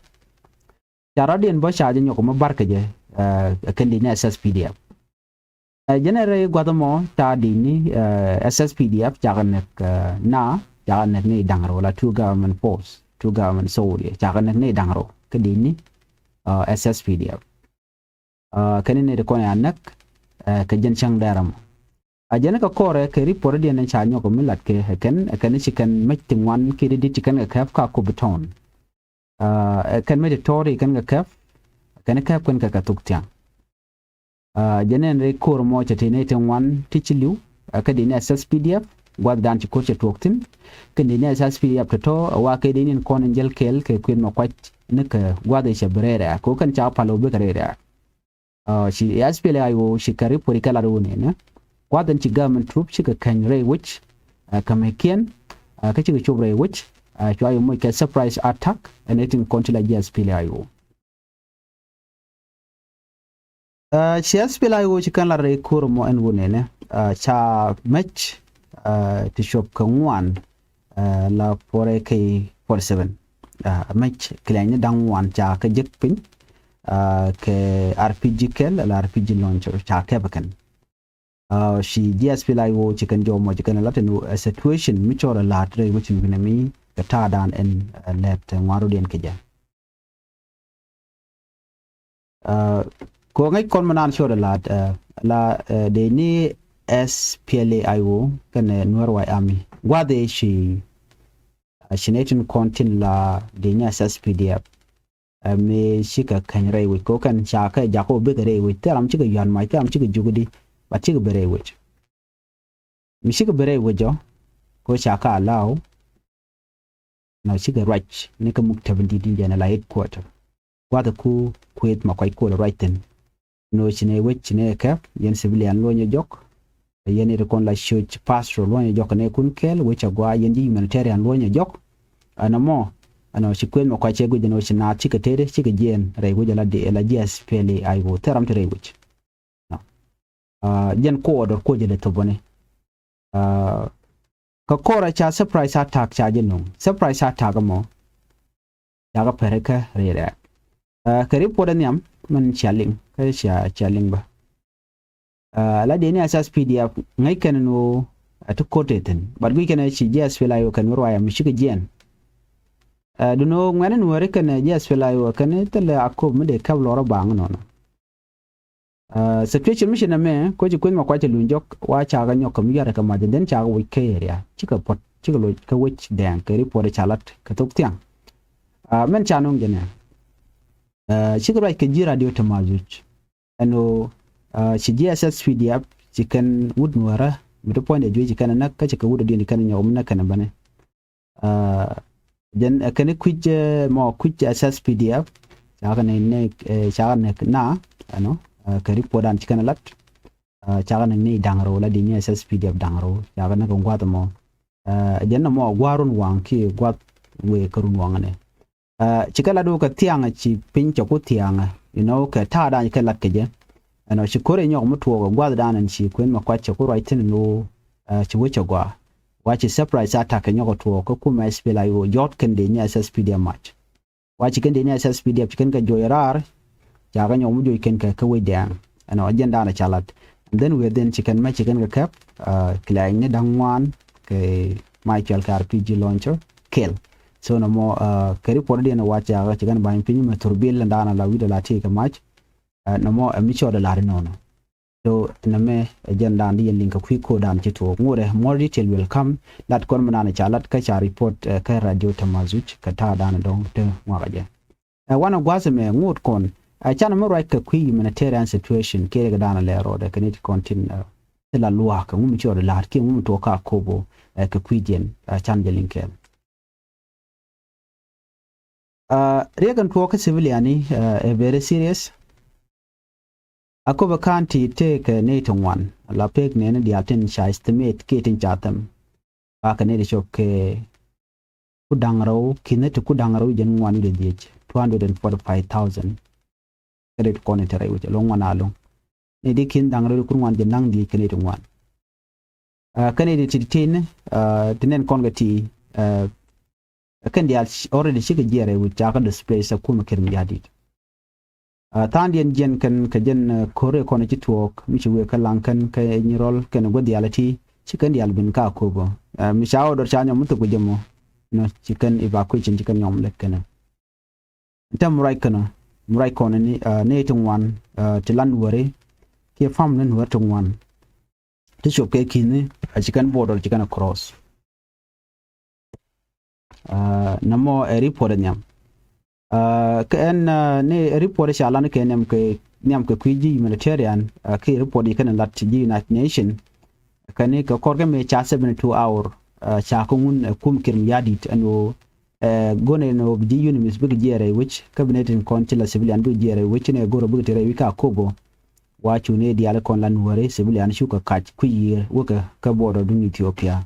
Ca rɔ̱diɛn bä ca jɛ nyɔk mi bar kɛ jɛ ɛ kɛn dec ni SSPDF. Ɛ jɛn ɛ rɛy gua̱th ɛmɔ ca dec ni SSPDF ca kɛ näk na ca kɛ näk ni da̱ŋ rɛw la two government force, two government soldier ca kɛ näk ni da̱ŋ rɛw kä dec ni SSPDF. Kɛn ni ti kɔn ya näk kɛ jɛn cäŋ dɛr ɛmɔ. A jɛn kɛ kɔrɛ kɛ report diɛn ca nyɔk mi lat kɛ kɛn kɛn ci kɛn mec ti ŋuan kiɛ ti dit ci kɛn kɛ kɛp kä Akobo town. Kɛn mec ti tɔɔr ci kɛn kɛ kɛp kɛn kɛp kɛn kɛ kɛ thok thiaŋ. Jɛn ɛn rɛy ko̱r mɔ cɛ ti ni ti ŋuan ti ci li̱w kä dec ni SSPDF gua̱th dan ci ko̱r cɛ tuɔɔk thi̱n. Kɛn dec ni SSPDF tɔ̱tɔ̱ ɛ wa kɛ dec ni kɔn in jäl kɛɛl kɛ Kuëth Makuac ni kɛ gua̱th cɛ bi rɛy rɛ̈ɛ̈k kɛ kɛn ca pal ɛ bikɛ rɛy rɛ̈ɛ̈k. Ci SPLA-IO ci kɛ report kɛ lat ɣöö nɛnɛ gua̱th ɛn ci government troop cikɛ kɛny rɛy wec kɛ mɛkiɛn kä cikɛ cop rɛy wec. Cua yɛ moc kɛ surprise attack ɛn ɛ tin kɔn ti la ji̱ SPLA-IO. Ci SPLA-IO ci kɛn lat rɛy ko̱r mɔ ɛn ɣöö nɛnɛ ca mec ti cop kɛ ŋuan la four A K forty seven. Mec kiliany ni da̱ŋ ŋuan ca kɛ jek piny kɛ RPG kɛl la RPG launcher ca kɛp kɛn. Ci ji̱ SPLA-IO ci kɛn jɔw mɔ ci kɛn lat ɛn ɣöö ɛ situation mi cɔl ɛ la̱a̱t rɛy wec in wi̱nɛ mi kɛ ta̱a̱dan ɛn lɛt ŋuan rɔ̱diɛn kɛ jɛ. Kɛ ɣöö ŋäc kɔn mi naan cɔl ɛ la̱a̱t la dec ni SPLA-IO kɛnɛ Nuer White Army gua̱th ëë ci ci nɛy tin kɔn tin la dec ni SSPDF. Mëë cikɛ kɛny rɛy wec kɛ ɣöö kɛn ca kɛ jak ɣöö bikɛ rɛy wec thil ram cikɛ yuan mac thil ram cikɛ jukdi, but cikɛ ben rɛy wec. Mi cikɛ ben rɛy wec ɔ kɛ ɣöö ca kɛ allow. Nɔ cikɛ ruac ni kɛ muk tɛpɛn di̱t in jɛn ala headquarter gua̱th ku Kuëth Makuac kuɔl ruac thi̱n. Nɔ ci nɛ wec ci nɛ kɛp yɛn civilian luɔ̱nyɛ jɔk. Yɛn it kɔn la church pastor luɔ̱nyɛ jɔk nɛ kun kɛɛl wec agua yɛn ji̱ humanitarian luɔ̱nyɛ jɔk. Ɛn ɛmɔ ɛn ɔ ci Kuëth Makuac cɛ guic ɛn ɔ ci naath cikɛ tëëdɛ cikɛ jiɛɛn rɛy wec ala di ala jiɛɛs pɛli ay wä thil ram ti rɛy wec. Jɛn ko order ko jɛ lɛ thopɔni. Kä kɔrɛ ca surprise attack ca jɛ nuŋ surprise attack mɔ. Ca kɛ pɛrɛ kä rɛy rɛɛk. Kɛ report ɛ nhiam mɛn cia liŋ kä cia cia liŋ bä. La dee ni SSPDF ŋäc kɛn ni ɣöö Ɛ ti ko̱t ɛ thi̱n. But guic kɛn ɛ ci ji̱ SPLA-IO kɛn mi ruac ɛ mi cikɛ jiɛn. Ɛ, duno ŋuɛ̈ni Nuääri kɛn ji̱ SPLA-IO kɛn thilɛ Akobo mi dee kɛp lɔr ɛ baŋ nɔnɔ. Ɛ, situation mi ci nɛmɛ, koci kueth ma kuac cɛ luny jɔk, wa cakɛ nyɔk kɛ mi yarɛ kɛ mac, and then cakɛ wec kä area. Cikɛ puɔt, cikɛ loc kä wec Dɛŋ, kɛ report ca lat kɛ thok thiaŋ. Ɛ, mɛn ca nuŋ jɛ nɛ. Ɛ, cikɛ ruac kɛ ji̱ radio Tamazuj. Ɛn ɣöö, ɛ, ci ji̱ SSPDF, ci kɛn wut Nuäärä, mi ti puɔ̱nydɛ juec ci kɛn ɛ näk, kä ci kɛ wut ɛ diɛn ci kɛn ɛ nyɔk mi näk kɛn ɛ bäni. Ɛ, jɛn, ɛ, kɛn kui̱c, ɛ, mɔ kui̱c SSPDF, cakɛ nɛ, nɛ, ɛ, cakɛ nɛ na, ɛnɔ, ɛ, kɛ report dan ci kɛn ɛ lat, ɛ, cakɛ nɛ ni da̱ŋ rɛw la di ni SSPDF da̱ŋ rɛw, cakɛ nɛ kɛ gua̱th mɔ. Ɛ, jɛn nɛ mɔ gua̱th run waŋ kiɛ gua̱th wëë kä run waŋ nɛ. Ɛ, ci kɛ lat wä kɛ thiaŋ ci piny cɛ ku thiaŋ, you know, kɛ ta̱a̱ dan ci kɛ lat kɛ jɛ. Ɛnɔ ci ko̱r ɛ nyɔk mi tuɔɔk ɛ gua̱th dan ɛn ci kuën ma kuac cɛ ku ruac thi̱n ɛn ɣöö, ɛ, ci wä cɛ gɔaa. Wa ci surprise attack kɛ nyɔk ɛ tuɔɔk kä kumɛ SPLA-IO jɔ̱ɔ̱t kɛn dee ni SSPDF mac. Wa ci kɛn dee ni SSPDF ci kɛn kɛ juɔc raar, cakɛ nyɔk mi juɔc kɛn kɛ kä wec Dɛŋ. Ɛnɔ agenda ni ca lat. And then within ci kɛn mɛ ci kɛn kɛ kɛp, ɛ, kɛ lɛɛcni da̱ŋ ŋuan kɛ mac cual kɛ RPG launcher kɛl. So nɔmɔ, ɛ, kɛ report diɛn wa cakɛ ci kɛn ba̱ny piny mɛ thurbil dan la wi̱dɛ la ti kɛ mac. Ɛ, nɔmɔ ɛ mi cɔɔdɛ lar inɔnɔ. So nɛmɛ ɛ jɛn dan di yɛn liŋ kɛ kui̱ ko̱o̱dan ci tuɔɔk. Ŋot ɛ more detail will come. Lat kɔn mi naan ca lat kä ca report, ɛ, kä radio Tamazuj kɛ ta̱a̱ dan dɔ̱ŋ te ŋuakä jɛ. Ɛ, wanɛ gua̱a̱th ɛmɛ ŋot kɔn, ɛ, canɛ mi ruac kɛ kui̱ humanitarian situation kiɛ rikɛ dan lɛ rɔɔdɛ kɛ ni ti kɔn tin, ɛ, ti la luaak kɛ ŋu mi ci rɔɔdɛ la̱a̱t kiɛ ŋu mi tuɔɔk kä Akobo, ɛ, kɛ kui̱ jiɛn, ɛ, can jɛ liŋ kɛɛl. Ɛ, riɛk ɛn tuɔɔk kä civilian ni, ɛ, ɛ very serious. Akobo County tëëkɛ nɛy ti ŋuan la pek nɛɛni diaal tin ca estimate kiɛ tin ca thɛm. Bakɛ nɛy ti cop kɛ ku da̱ŋ rɛw, ki̱n ti ku da̱ŋ rɛw jɛn ŋuan wi̱cdɛ dhiec, two hundred and forty-five thousand. Kɛ nɛy ti kɔn in te rɛy wi̱c ɛlɔ̱ŋ ŋuan alo̱ŋ. Nɛy ti ki̱n da̱ŋ rɛw ku ŋuan jɛn da̱ŋ dhiec kɛ nɛy ti ŋuan. Ɛ, kɛ nɛy ti ti tin, ɛ, ti nɛn kɔn kɛ ti, ɛ, kɛn diaal already cikɛ jiɛɛr ɛ wi̱c cakɛ displace ɛ kumɛ kɛn mi jadit. Ɛ, tha̱a̱ŋdiɛn jiɛn kɛn kɛ jɛn, ɛ, ko̱r ɛ kɔn ci tuɔɔk mi ci wëë kä laŋ kɛn kɛ nyirɔl kɛn gua̱th diaal ɛ ti ci kɛn diaal ben kä Akobo. Ɛ, mi ca order ca nyɔm mi thok kɛ jɛ mɔ. Nɔ ci kɛn evacuation ci kɛn nyɔm lek kɛn. Tɛm ruac kɛn, ruac kɔn ni, ɛ, ni ti ŋuan, ɛ, ti lan weri kiɛ family ni weri ti ŋuan. Ti cop kɛ ki̱ni a ci kɛn border ci kɛn a cross. Ɛ, nɛmɔ ɛ report ɛ nhiam. Ɛ, kɛ ɛn, ɛ, ni report ca lan kɛ nhiam kɛ, nhiam kɛ kui̱ ji̱ humanitarian, ɛ, kɛ report yi kɛn lat ji̱ United Nation. Kɛn ni kɛ kɔr kɛ mëë ca seventy two hour, ɛ, ca kɛ ŋun, ɛ, kum Kiir Mayardit ɛn ɣöö, ɛ, go̱n ɛn ɣöö bi ji̱ UNMISS bikɛ jiɛɛr rɛy wec, kä bi nɛy tin kɔn ci la civilian bikɛ jiɛɛr rɛy wec, ci nɛ go̱r bikɛ te rɛy wec kä Akobo. Wa cu ni diaal kɔn la nuɔri civilian cukɛ kac kui̱ yiëër wekɛ kä border duŋ Ethiopia.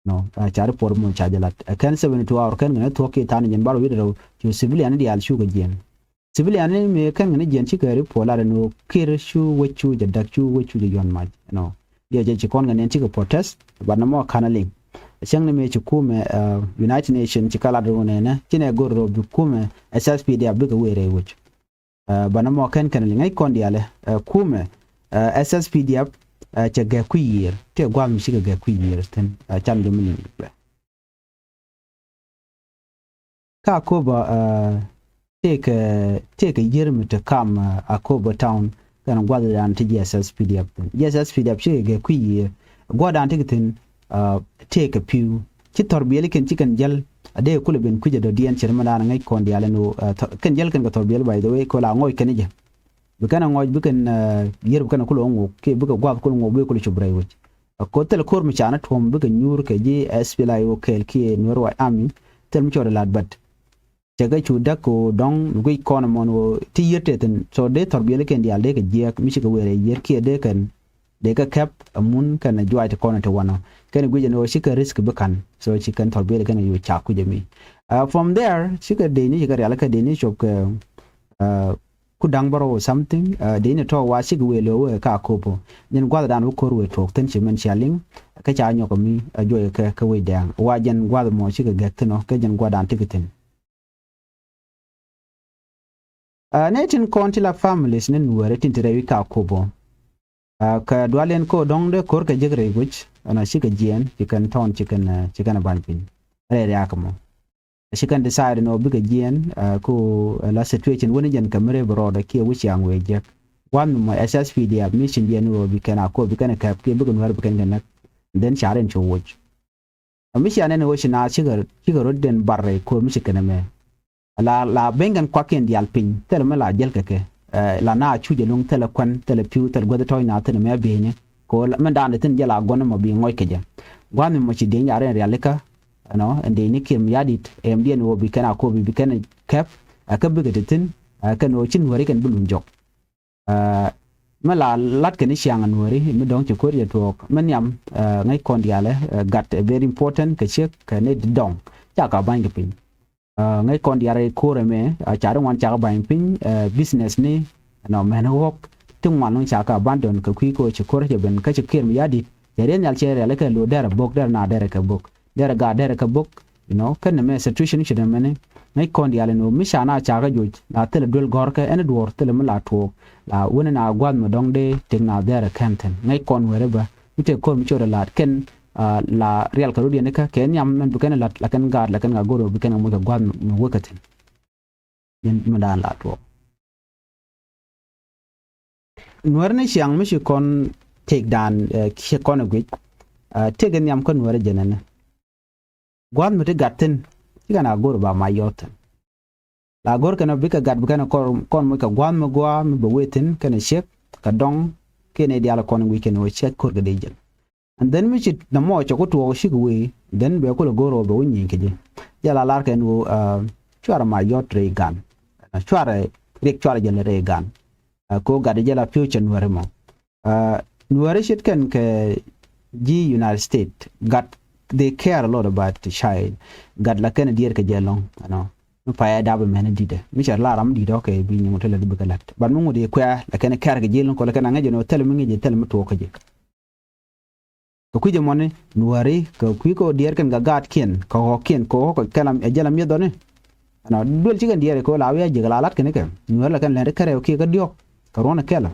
Nɔ, ɛ, ca report mɔ ca jɛ lat. Ɛ kɛn seventy two hour kɛn kɛn thuɔ̱k kiɛ tha̱a̱n jɛn bar wi̱cdɛ rɛw cu civilian diaal cukɛ jiɛn. Civilian ni mëë kɛn kɛn jiɛn cikɛ report lat ɛn ɣöö Kiir cu wec cu jɛ däk cu wec cu jɛ yuɔ̱n mac. Nɔ, diɛ jɛ ci kɔn kɛn ɛn cikɛ protest, but nɔmɔ ka̱n a liŋ. Cäŋ ni mëë ci kumɛ, ɛ, United Nation ci ka lat ɛn ɣöö nɛnɛ ci nɛ go̱r rɔ bi kumɛ SSPDF bikɛ wëë rɛy wec. Ɛ, banɛ mɔ kɛn kɛn liŋ ŋäc kɔn diaalɛ, ɛ, kumɛ, ɛ, SSPDF, ɛ, cɛ gɛk kui̱ yiëër, tëë gua̱a̱th mi cikɛ gɛk kui̱ yiëër thi̱n, ɛ, can jɛ mi liŋ bɛ. Kä Akobo, ɛ, tëëkɛ, tëëkɛ yiër mi te kam, ɛ, Akobo town kɛn gua̱thdan ti ji̱ SSPDF thi̱n. Ji̱ SSPDF cikɛ gɛk kui̱ yiëër, gua̱thdan ti kɛ thi̱n, ɛ, tëëkɛ pi̱w. Ci thɔrbiɛli kɛn ci kɛn jäl, a dee kulɛ ben kui̱c a dɔ̱diɛn cɛ ri mɛ da̱a̱n ŋäc kɔn diaal ɛn ɣöö, ɛ, thɔ-, kɛn jäl kɛn kɛ thɔrbiɛli, by the way, kɛ la ŋɔc kɛn i̱ jɛ. Bi kɛn a ŋɔc bi kɛn, ɛ, yiër bi kɛn a kulɛ ŋok, kiɛ bikɛ gua̱a̱th kulɛ ŋok, bikɛ kulɛ cop rɛy wec. Ɛ, koth thil ko̱r mi canɛ tuɔ̱m bikɛ nyuur kɛ ji̱ SPLA-IO kɛɛl kiɛ Nuer White Army, thil mi cɔɔd ɛ la̱t bät. Cɛ kɛ cu däk kɛ ɣöö dɔ̱ŋ mi guic kɔn ɛmɔn ɣöö ti yiër tɛth thi̱n. So dee thɔrbiɛli kɛn diaal dee kɛ jiɛɛk mi cikɛ wëë rɛy yiër kiɛ dee kɛn, dee kɛ kɛp ɛ mun kɛn ɛ juaac ti kɔn ɛ ti wanɔ. Kɛn ɛ guic ɛn ɣöö cikɛ risk bi ka̱n. So ci kɛn thɔrbiɛli kɛn ɛ cu cak kui̱c ɛmi. Ɛ, from there cikɛ dee ni cikɛ rial kɛ dee ni cop kɛ, ɛ, ku da̱ŋ bärɔw or something, ɛ, dee ni tɔ̱ wa cikɛ wëë lo̱o̱ wëë ka Akobo. Jɛn gua̱thdan wä ko̱r wëë tuɔɔk thi̱n ci mɛn cia liŋ. Kä ca nyɔk ɛmi, ɛ, juɔc kɛ, kɛ wec Dɛŋ. Wa jɛn gua̱th mɔ cikɛ gɛk thi̱n ɔ, kɛ jɛn gua̱thdan ti kɛ thi̱n. Ɛ, nɛ tin kɔn ti la families ni Nuɛɛri tin ti rɛy wi̱c ka Akobo. Kɛ dual in ko dɔ̱ŋ dee ko̱r kɛ jek rɛy guic ɛn a cikɛ jiɛɛn ci kɛn tɔn ci kɛn ci kɛn a ba̱ny piny rɛy riakä mɔ. Ci kɛn decide ni ɔ bikɛ jiɛɛn ko la situation wuni jɛn kɛ mi rɛy bi rɔɔdɛ kiɛ wi̱c ciaŋ wee jek. Gua̱n mi mɔ S S P D F mission diɛn ni ɔ bi kɛn a ko bi kɛn a kɛp kiɛ bikɛ nuɛr bi kɛn kɛ näk. Then ca rin ci woc. Mi cia nɛn ɣöö ci naath cikɛ rot den bar rɛy ko̱r mi ci kɛn ɛmɛ. La la ben kɛn kuakiɛn diaal piny thilɛ mi la jiɛl kɛ kɛ. La na cuc ɛlɔ̱ŋ thilɛ kuɛn thilɛ pi̱w thilɛ guäth tɔ̱ɔ̱c na thin ɛmɛ bieyni. Kɛ ɣöö min daandɛ thin jɛ la guɔ̱n ɛmɔ bi ŋɔc kɛ jɛ. Gua̱n mi mɔ ci dieny car in rialikä. Ɛnɔ ɛn dieny ni kiɛm yadit ɛm diɛn ɣöö bi kɛn a kopi bi kɛn kɛp. Ɛ kä bikɛ ti thin ɛ kɛn ɣöö ci nuääri kɛn bi luny jɔk. Mi la lat kɛn i̱ ciaŋ anuääri mi dɔ̱ŋ ci ko̱r jɛ tuɔɔk mi nhiam. Ŋäc kɔn diaalɛ gat ɛ very important kɛ ciek kɛ ni dɔ̱ŋ. Ca ka ba̱ny kɛ piny. Ŋäc kɔn diaalɛ ko̱r ɛmɛ a ca ri ŋuan ca ka ba̱ny piny. Business ni nɔ mɛn ɣɔk ti ŋuan lɔŋ ca ka abandon kɛ kui̱ ko ci ko̱r cɛ ben kä ci kiɛr mi yadit. Cɛ riɛn nhial cɛ riɛl kɛ lo derɛ bok derɛ na derɛ kɛ bok derɛ gat derɛ kɛ bok. You know kɛn nɛ mɛ situation ci dɛ mɛni. Ŋäc kɔn diaalɛ ni mi ca na ca kä joc la thilɛ duel gɔ̱rkɛ ɛn duɔ̱ɔ̱r thilɛ mi la tuɔɔk. La wuni na gua̱th mi dɔ̱ŋ dee tek na dhɛrɛ kɛn thi̱n ŋäc kɔn weri bä mi tek ko̱r mi cot ɛ laat kɛn. La riɛl kɛ rut yɛn ikä kɛ nhiam mɛn bi kɛn lat la kɛn gaat la kɛn ka go̱r bi kɛn kɛ moc kɛ gua̱th mi wek kɛ thi̱n. Yɛn mi daan la tuɔɔk. Nuɛr ni ciaŋ mi ci kɔn tek daan ci kɔn ɛ guic. Tek in nhiam kä nuɛr jɛnɛni. Gua̱th mi ti gat thi̱n ci kɛn a go̱r ba ma yɔt thi̱n. La go̱r kɛn bikɛ gat bi kɛn kɔn moc kɛ gua̱th mi gua̱a̱ mi bɛ wee thi̱n kɛn ciek kɛ dɔŋ. Kɛn i̱ diaal kɔn wi̱c kɛn wee ciek ko̱r kɛ dee jɛn. And then mi ci nɔmɔ cɛ ku tuɔɔk cik wee then bɛ kulɛ go̱r wä bɛ wä nyieny kɛ ji̱. Jɛ la lar kɛn wä cuarɛ ma yɔt rɛy gan. Cuarɛ riɛk cuarɛ jɛ lɛ rɛy gan. Ko gat jɛ la future nuɛri mɔ. Nuääri ce̱tkɛn kɛ ji̱ United States gat they care a lot about the child. Gat la kɛn diɛɛr kɛ jɛ lɔ̱ŋ ɛnɔ. Mi payɛ dap mɛn di̱tɛ mi cɛ la ram di̱t ɔkɛ bi nyiŋ ɔ te lɛ di bikɛ la̱t but mi ŋut i̱ kuɛ̈ɛ̈ la kɛn care kɛ ji̱ lɔ̱ŋ kɔ la kɛn a ŋäc ɛn ɔ thil mi ŋi̱c i̱ thil mi tuɔɔk kä ji̱. Kɛ kui̱c ɛmɔni nuääri kɛ kui̱ kɛ ɔ diɛɛr kɛn kɛ gaatkiɛn kɛ ɣɔ̱kiɛn kɛ ɣɔ̱k kɛn ɛ jɛl a mi̱eth ɔni. Ɛnɔ duel ci kɛn diɛɛr kɛ ɣöö la wi̱i̱ a jiäk la lat kɛn kɛ nuääri la kɛn lɛn ri kɛrɛw kiɛ kä diɔ̱k kɛ ruɔ̱n ɛ kɛl.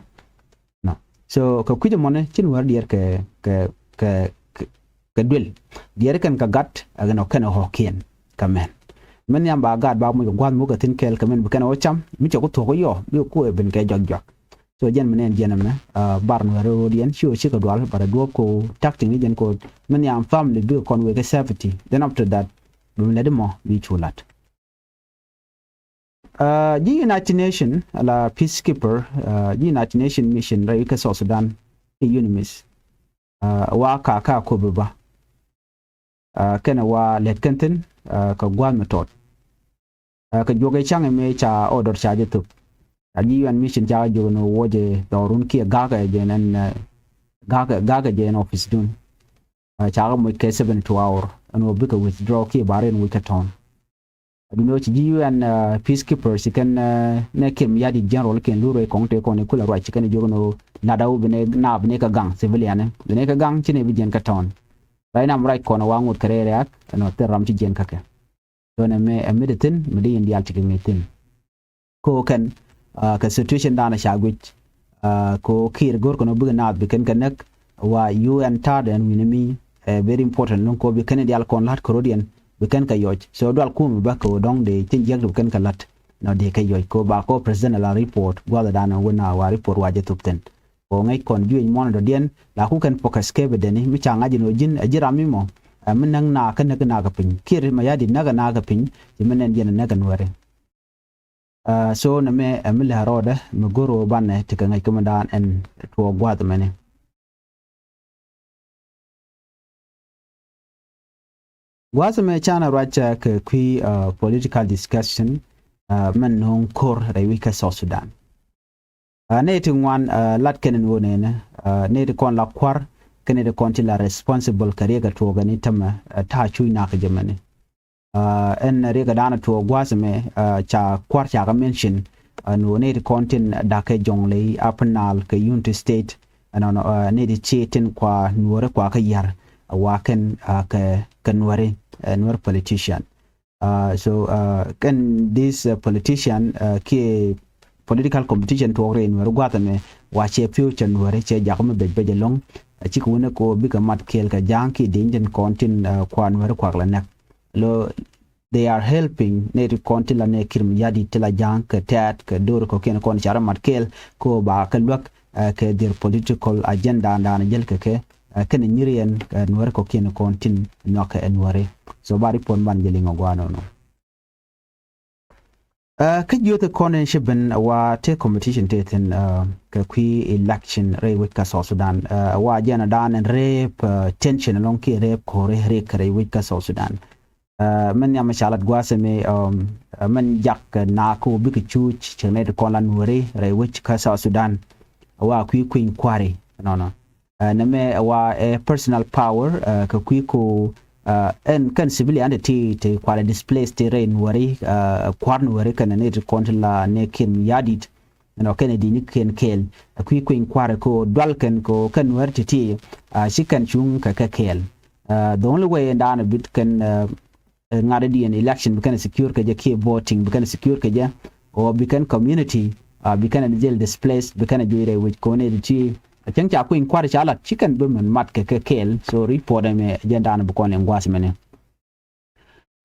Nɔ so kɛ kui̱c ɛmɔni ci nuääri diɛɛr kɛ kɛ kɛ kɛ duel. Diɛɛr kɛn kɛ gat ɛ kɛn ɔ kɛn ɛ ɣɔ̱kiɛn kɛ mɛn. Mɛn nhiam ba gat ba moc kɛ gua̱th muk kɛ thi̱n kɛɛl kɛ mɛn bi kɛn ɛ ɣɔ̱ cam mi cɛ ku thuɔ̱k ɛ yɔ bi ku ɛ ben kɛ jɔak jɔak. So jɛn mi nɛn jiɛn ɛmɛ bar nuɛri ro̱o̱diɛn ci ɣöö cikɛ dual but ɛ duɔ̱ɔ̱p ko tactic ni jɛn ko mi nhiam family bikɛ kɔn wek kɛ safety then after that bi mi lɛt imɔ bi cu lat. Ji̱ United Nation la peacekeeper ji̱ United Nation mission rɛy kɛ South Sudan i̱ UNMISS. Wa ka ka kopi ba kɛnɛ wa lɛt kɛn thi̱n kɛ gua̱a̱th mi tɔt. Kɛ juɔk i̱ ca̱ŋ imɛ ca order ca jɛ thop. Ca ji̱ UN mission ca kɛ juɔk ni wä jɛ dhɔrun kiɛ ga̱kɛ jɛ nɛn ga̱kɛ ga̱kɛ jɛ nɛn office dun. Ca kɛ moc kɛ seventy two hour ɛn wä bikɛ withdraw kiɛ ba rin wi̱c kɛ tɔ̱ɔ̱n. Duni wä ci ji̱ UN peacekeepers ci kɛn nɛ kiɛm yadi general kiɛn lurɛ kɔŋ tëë kɔn i̱ kulɛ ruac ci kɛn i̱ jiɔk ni wä lat a wä bi nɛ naap bi nɛ kɛ gaŋ civilian bi nɛ kɛ gaŋ ci nɛ bi jiɛn kɛ tɔ̱ɔ̱n. Ruac nam ruac kɔn wa ŋot kɛ rɛy rɛ̈ɛ̈k ɛn wä thil ram ci jiɛn kä kɛ. Tɔn ɛmɛ ɛ mi di thi̱n mi di yin diaal ci kɛ ŋi̱i̱c thi̱n. Ko kɛn kɛ situation dan ca guic. Ko kiir go̱r kɛn wä bikɛ naath bi kɛn kɛ näk wa UN ta̱a̱ dɛn wi̱ni mi ɛ very important lo̱ŋ ko bi kɛn diaal kɔn la̱t kɛ ro̱diɛn bi kɛn kɛ yɔc. So dual kum bä kɛ wä dɔ̱ŋ dee cin jiäk bi kɛn kɛ la̱t nɔ dee kɛ yɔc ko ba ko president la report gua̱th dan wä na wa report wa jɛ thop thi̱n. Ko ŋäc kɔn juëc muɔ̱ɔ̱n dɔ̱diɛn la ku kɛn focus kɛ bi deni mi ca ŋa̱c in wä ji̱n ɛ ji̱ ram mi mɔ. Ɛ mi näk na kä näk na kɛ piny kiir ma ya̱ di näk na kɛ piny. Ci mi nɛn jiɛn näk nuɛri. So nɛ mɛ ɛ mi lɛ rɔɔdɛ mi go̱r wä banɛ ti kɛ ŋäc kä mi daan ɛn tuɔɔk gua̱th mɛni. Gua̱th mɛ canɛ ruac kɛ kui̱ political discussion mɛn no̱o̱ŋ ko̱r rɛy wi̱c kä South Sudan. Nɛ ti ŋuan lat kɛn ni wä nɛnɛ nɛ ti kɔn la kua̱r kɛn ti kɔn ti la responsible kɛ riɛk ɛ tuɔɔk ɛn i̱ tämɛ ta̱a̱ cuc nak jɛ mɛni. Ɛn riɛk ɛ da̱a̱n ɛ tuɔɔk gua̱a̱th ɛmɛ ca kua̱r ca kɛ mention. Ɛn ɣöö nɛy ti kɔn tin da̱k kɛ Jonglei, Upper Nile kɛ Unity State. Ɛnɔnɔ nɛy ti ci tin kua nuɔ̱ɔ̱ri kua kä yär ɛ wa kɛn kɛ kɛ nuɔ̱ɔ̱ri nuɔ̱ɔ̱ri politician. So kɛn this politician kiɛ political competition tuɔɔk rɛy Nuɛri gua̱a̱th ɛmɛ, wa cɛ future Nuɛri, cɛ jakä mi bec bec ɛlɔ̱ŋ. Ɛ cikɛ wunɛ kɛ ɣöö bikɛ mat kɛɛl kɛ Ja̱a̱ŋ kiɛ di̱i̱n tin kɔn tin, ɛ, kua̱r Nuɛri kuak la nɛk. Lo, they are helping nɛy ti kɔn tin la nɛy Kiir Mayardit, ti la Ja̱a̱ŋ kɛ tɛ̈t kɛ do̱r kɔ̱kiɛn kɔn ca rɔ mat kɛɛl kɛ ɣöö ba kɛ luäk, ɛ, kɛ their political agenda dan jäl kɛ kɛ, ɛ, kɛnɛ nyiriɛn, ɛ, Nuɛri kɔ̱kiɛn kɔn tin nyɔakɛ ɛ Nuɛri. So ba report ban jɛ liŋ ɔ gua̱a̱r nɔnɔ. Ɛ, kä jiöth kɔn in ci ben wa te competition te thin, ɛ, kɛ kui̱ election rɛy wec kä South Sudan. Ɛ, wa jɛn dan in rep, ɛ, tension ɛlɔ̱ŋ kiɛ rep ko̱ri rik rɛy wec kä South Sudan. Ɛ, mɛn nhiam ca lat gua̱a̱th ɛmɛ, ɛ, mɛn jak, ɛ, na kä wä bikɛ cuc cɛ nɛy ti kɔn la Nuɛri rɛy wec kä South Sudan. Wa kui̱ kui̱ny kua̱ri nɔnɔ. Ɛ, nɛmɛ ɛ wa ɛ personal power, ɛ, kɛ kui̱ ko, ɛ, ɛn kɛn civilian ti ti kualɛ displaced ti rɛy Nuɛri, ɛ, kua̱r Nuɛri kɛnɛ nɛy ti kɔn ti la nɛy Kiir Mayardit. Ɛnɔ kɛnɛ di̱i̱ni kɛn kɛɛl. Ɛ kui̱ kui̱ny kua̱ri ko dual kɛn ko kɛn Nuɛri ti ti, ɛ, ci kɛn cuŋ kɛ kɛ kɛɛl. Ɛ, the only way ɛn daanɔ bit kɛn, ɛ, ɛ, ŋa̱t di ɛn election bi kɛn secure kɛ jɛ kiɛ voting bi kɛn secure kɛ jɛ, ɔ bi kɛn community, ɛ, bi kɛn jɛl displaced, bi kɛn juɔc rɛy wec kɔn ɛ di ti. Ɛ cäŋ ca kui̱ny kua̱r ca lat ci kɛn bi mɛn mat kɛ kɛ kɛɛl. So report ɛmɛ jɛn daanɔ bi kɔn liŋ gua̱a̱th mɛnɛ.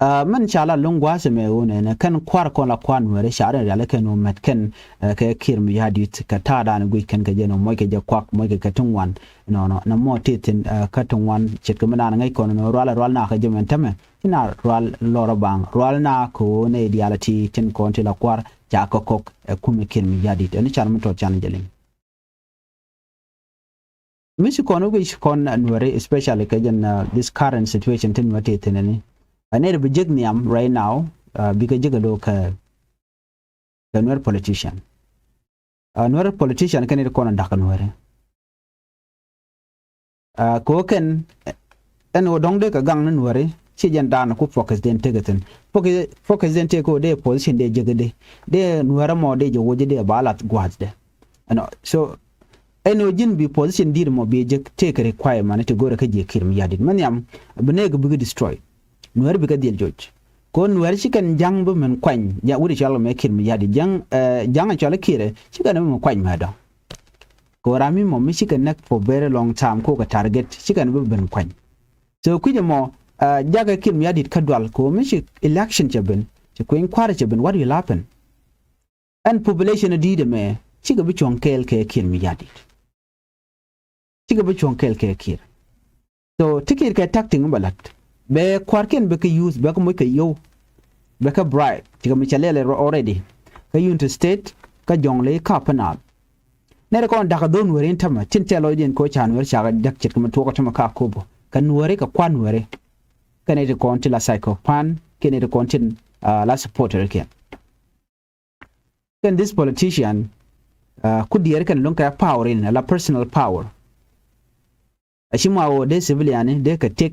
Ɛ, mɛn ca lat lo̱ŋ gua̱a̱th ɛmɛ ɣöö nɛnɛ kɛn kua̱r kɔn la kua̱r Nuɛri ca rɛn rial kɛn ɣöö mɛt kɛn, ɛ, kɛ Kiir Mayardit kɛ ta̱a̱ daanɔ guic kɛn kɛ jɛ nɔ moc kɛ jɛ kuak moc kɛ kɛ ti ŋuan. Nɔnɔ nɛ mɔ ti thi̱n, ɛ, kä ti ŋuan ce̱tkɛ mi naan ŋäc kɔn nɔ rual rual na kɛ jɛ mɛn tämɛ. Ci na rual lɔrɔ baŋ rual na kɛ ɣöö nɛy diaal ti tin kɔn ti la kua̱r ca kɛ kɔk ɛ kumɛ Kiir Mayardit. Ɛn can mi tɔt can jɛ liŋ. Mi ci kɔn wä guic kɔn Nuɛri, especially kɛ jɛn, ɛ, this current situation ti Nuɛri ti thi̱n ɛni. Ɛ nɛy bi jek nhiam right now, ɛ, bikɛ jek ɛ lo̱ kɛ, kɛ Nuɛri politician. Ɛ, Nuɛri politician kɛn nɛy ti kɔn da̱k Nuɛri. Ɛ, kɛ ɣöö kɛn, ɛ, ɛn ɣöö dɔ̱ŋ dee kɛ gaŋ ni Nuɛri, ci jɛn daanɔ ku focus den tekɛ thi̱n. Focus, focus den tekɛ ɣöö dee position dee jek dee. Dee Nuɛri mɔ dee jɛ woc dee ba lath gua̱a̱thdɛ. Ɛnɔ, so, ɛn ɣöö ji̱n bi position di̱i̱t mɔ bi jek tekɛ requirement ti go̱rɛ kä jiɛ Kiir Mayardit. Mɛ nhiam, bi nɛɛk bikɛ destroy. Nuɛri bikɛ dhiel joc. Kɛ ɣöö Nuɛri ci kɛn ja̱ŋ bi mɛn kuany, ja̱ŋ wut cɔal kɛ mɛ Kiir Mayardit. Ja̱ŋ, ɛ, ja̱ŋ cɔal Kiir, ci kɛn bi mɛn kuany mɛ dɔ̱ŋ. Kɛ ɣöö ram mi mɔ mi cikɛ näk for very long time kɛ ɣöö kɛ target cikɛ ni bi ben kuany. So kui̱c ɛmɔ, ɛ, jakɛ Kiir Mayardit kä dual kɛ ɣöö mi ci election cɛ ben, ci kui̱ny kua̱r cɛ ben, what will happen? Ɛn population ɛ di̱i̱t ɛmɛ cikɛ bi cuɔ̱ŋ kɛɛl kɛ Kiir Mayardit. Cikɛ bi cuɔ̱ŋ kɛɛl kɛ Kiir. So ti Kiir kɛ tactic mi bɛ la̱t. Bɛ kua̱rkiɛn bɛ kɛ use, bɛ kɛ moc kɛ yio̱w. Bɛ kɛ bribe. Cikɛ mi cɛ lɛl already. Kä Unity State, kä Jonglei, kä Upper Nile. Nɛy ti kɔn da̱k a dho̱o̱n Nuɛri in tämɛ, tin tɛl lɔcdiɛn kɛ ɣöö ca Nuɛri cakɛ däk ce̱tkɛ mi tuɔɔk kä tämɛ kä Akobo. Kä Nuɛri kɛ kua̱r Nuɛri. Kä nɛy ti kɔn ti la psychopath, kiɛ nɛy ti kɔn tin, ah, la supporter kiɛn. Kɛn this politician, ah, ku diɛɛr kɛn lo̱ŋ kɛ power in, la personal power. A ci mɔ a ɣöö dee civilian ni dee kɛ tek,